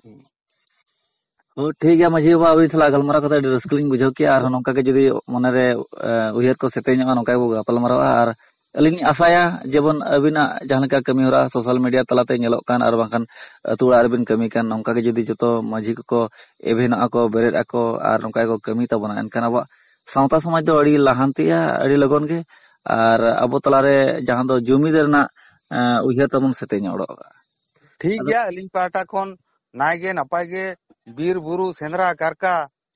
ᱦᱩᱸ᱾ ᱦᱳᱭ, ᱴᱷᱤᱠ ᱜᱮᱭᱟ ᱢᱟᱹᱡᱷᱤ ᱵᱟᱵᱟ, ᱟᱹᱵᱤᱱ ᱥᱟᱞᱟᱜ ᱜᱟᱞᱢᱟᱨᱟᱣ ᱠᱟᱛᱮ ᱟᱹᱰᱤ ᱨᱟᱹᱥᱠᱟᱹ ᱞᱤᱧ ᱵᱩᱡᱷᱟᱹᱣ ᱠᱮᱜᱼᱟ᱾ ᱟᱨᱦᱚᱸ ᱱᱚᱝᱠᱟ ᱜᱮ ᱡᱩᱫᱤ ᱢᱚᱱᱮᱨᱮ, ᱮ, ᱩᱭᱦᱟᱹᱨ ᱠᱚ ᱥᱮᱴᱮᱡᱚᱜᱼᱟ, ᱱᱚᱝᱠᱟ ᱜᱮᱵᱚ ᱜᱟᱯᱟᱞ ᱢᱟᱨᱟᱣᱟ᱾ ᱟᱨ ᱟᱹᱞᱤᱧ ᱞᱤᱧ ᱟᱥᱟᱭᱟ ᱡᱮᱢᱚᱱ ᱟᱹᱵᱤᱱᱟᱜ ᱡᱟᱦᱟᱸ ᱞᱮᱠᱟ ᱠᱟᱹᱢᱤ ᱦᱚᱨᱟ social media ᱛᱟᱞᱟᱛᱮ ᱧᱮᱞᱚᱜ ᱠᱟᱱ, ᱟᱨ ᱵᱟᱝᱠᱷᱟᱱ ᱟᱹᱛᱩ ᱚᱲᱟᱜ ᱨᱮᱵᱤᱱ ᱠᱟᱹᱢᱤ ᱠᱟᱱ, ᱱᱚᱝᱠᱟ ᱜᱮ ᱡᱩᱫᱤ ᱡᱚᱛᱚ ᱢᱟᱹᱡᱷᱤ ᱠᱚᱠᱚ ᱮᱵᱷᱮᱱᱚᱜᱼᱟ ᱠᱚ, ᱵᱮᱨᱮᱫ ᱟᱠᱚ ᱟᱨ ᱱᱚᱝᱠᱟ ᱜᱮᱠᱚ ᱠᱟᱹᱢᱤ ᱛᱟᱵᱚᱱᱟ, ᱮᱱᱠᱷᱟᱱ ᱟᱵᱚᱣᱟᱜ ᱥᱟᱶᱛᱟ ᱥᱚᱢᱟᱡᱽ ᱫᱚ ᱟᱹᱰᱤ ᱞᱟᱦᱟᱱᱛᱤᱜᱼᱟ ᱟᱹᱰᱤ ᱞᱚᱜᱚᱱ ᱜᱮ᱾ ᱟᱨ ᱟᱵᱚ ᱛᱟᱞᱟᱨᱮ ᱡᱟᱦᱟᱸ ᱫᱚ ᱡᱩᱢᱤᱫ ᱨᱮᱱᱟᱜ, ᱮ, ᱩᱭᱦᱟᱹᱨ ᱛᱟᱵᱚᱱ ᱥᱮᱴᱮᱡ ᱧᱚᱜ ᱚᱰᱚᱠᱚᱜᱼᱟ᱾ ᱴᱷᱤᱠ ᱟᱫᱚ ᱜᱮᱭᱟ, ᱟᱹᱞᱤᱧ ᱯᱟᱦᱴᱟ ᱠᱷᱚᱱ ᱱᱟᱭ ᱜᱮ ᱱᱟᱯᱟᱭ ᱜᱮ ᱵᱤᱨ ᱵᱩᱨᱩ ᱥᱮᱸᱫᱽᱨᱟ ᱠᱟᱨᱠᱟ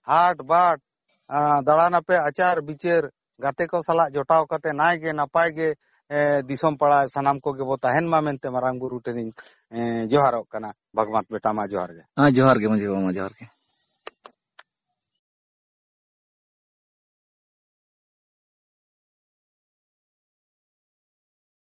ᱦᱟᱴ ᱵᱟᱴ, ᱟ, ᱫᱟᱬᱟᱱ ᱟᱯᱮ ᱟᱪᱟᱨ ᱵᱤᱪᱟᱹᱨ ᱜᱟᱛᱮ ᱠᱚ ᱥᱟᱞᱟᱜ ᱡᱚᱴᱟᱣ ᱠᱟᱛᱮ ᱱᱟᱭ ᱜᱮ ᱱᱟᱯᱟᱭ ᱜᱮ, ᱮ, ᱫᱤᱥᱚᱢ ᱯᱟᱲᱟ ᱥᱟᱱᱟᱢ ᱠᱚᱜᱮ ᱵᱚ ᱛᱟᱦᱮᱱ ᱢᱟ ᱢᱮᱱᱛᱮ ᱢᱟᱨᱟᱝ ᱵᱩᱨᱩ ᱴᱷᱮᱱᱤᱧ, ᱮ, ᱡᱚᱦᱟᱨᱚᱜ ᱠᱟᱱᱟ᱾ ᱵᱷᱟᱜᱽᱢᱟᱛ ᱵᱮᱴᱟ ᱢᱟ ᱡᱚᱦᱟᱨ ᱜᱮ᱾ ᱦᱮᱸ, ᱡᱚᱦᱟᱨ ᱜᱮ ᱢᱟᱹᱡᱷᱤ ᱵᱟᱵᱟ ᱢᱟ, ᱡᱚᱦᱟᱨ ᱜᱮ᱾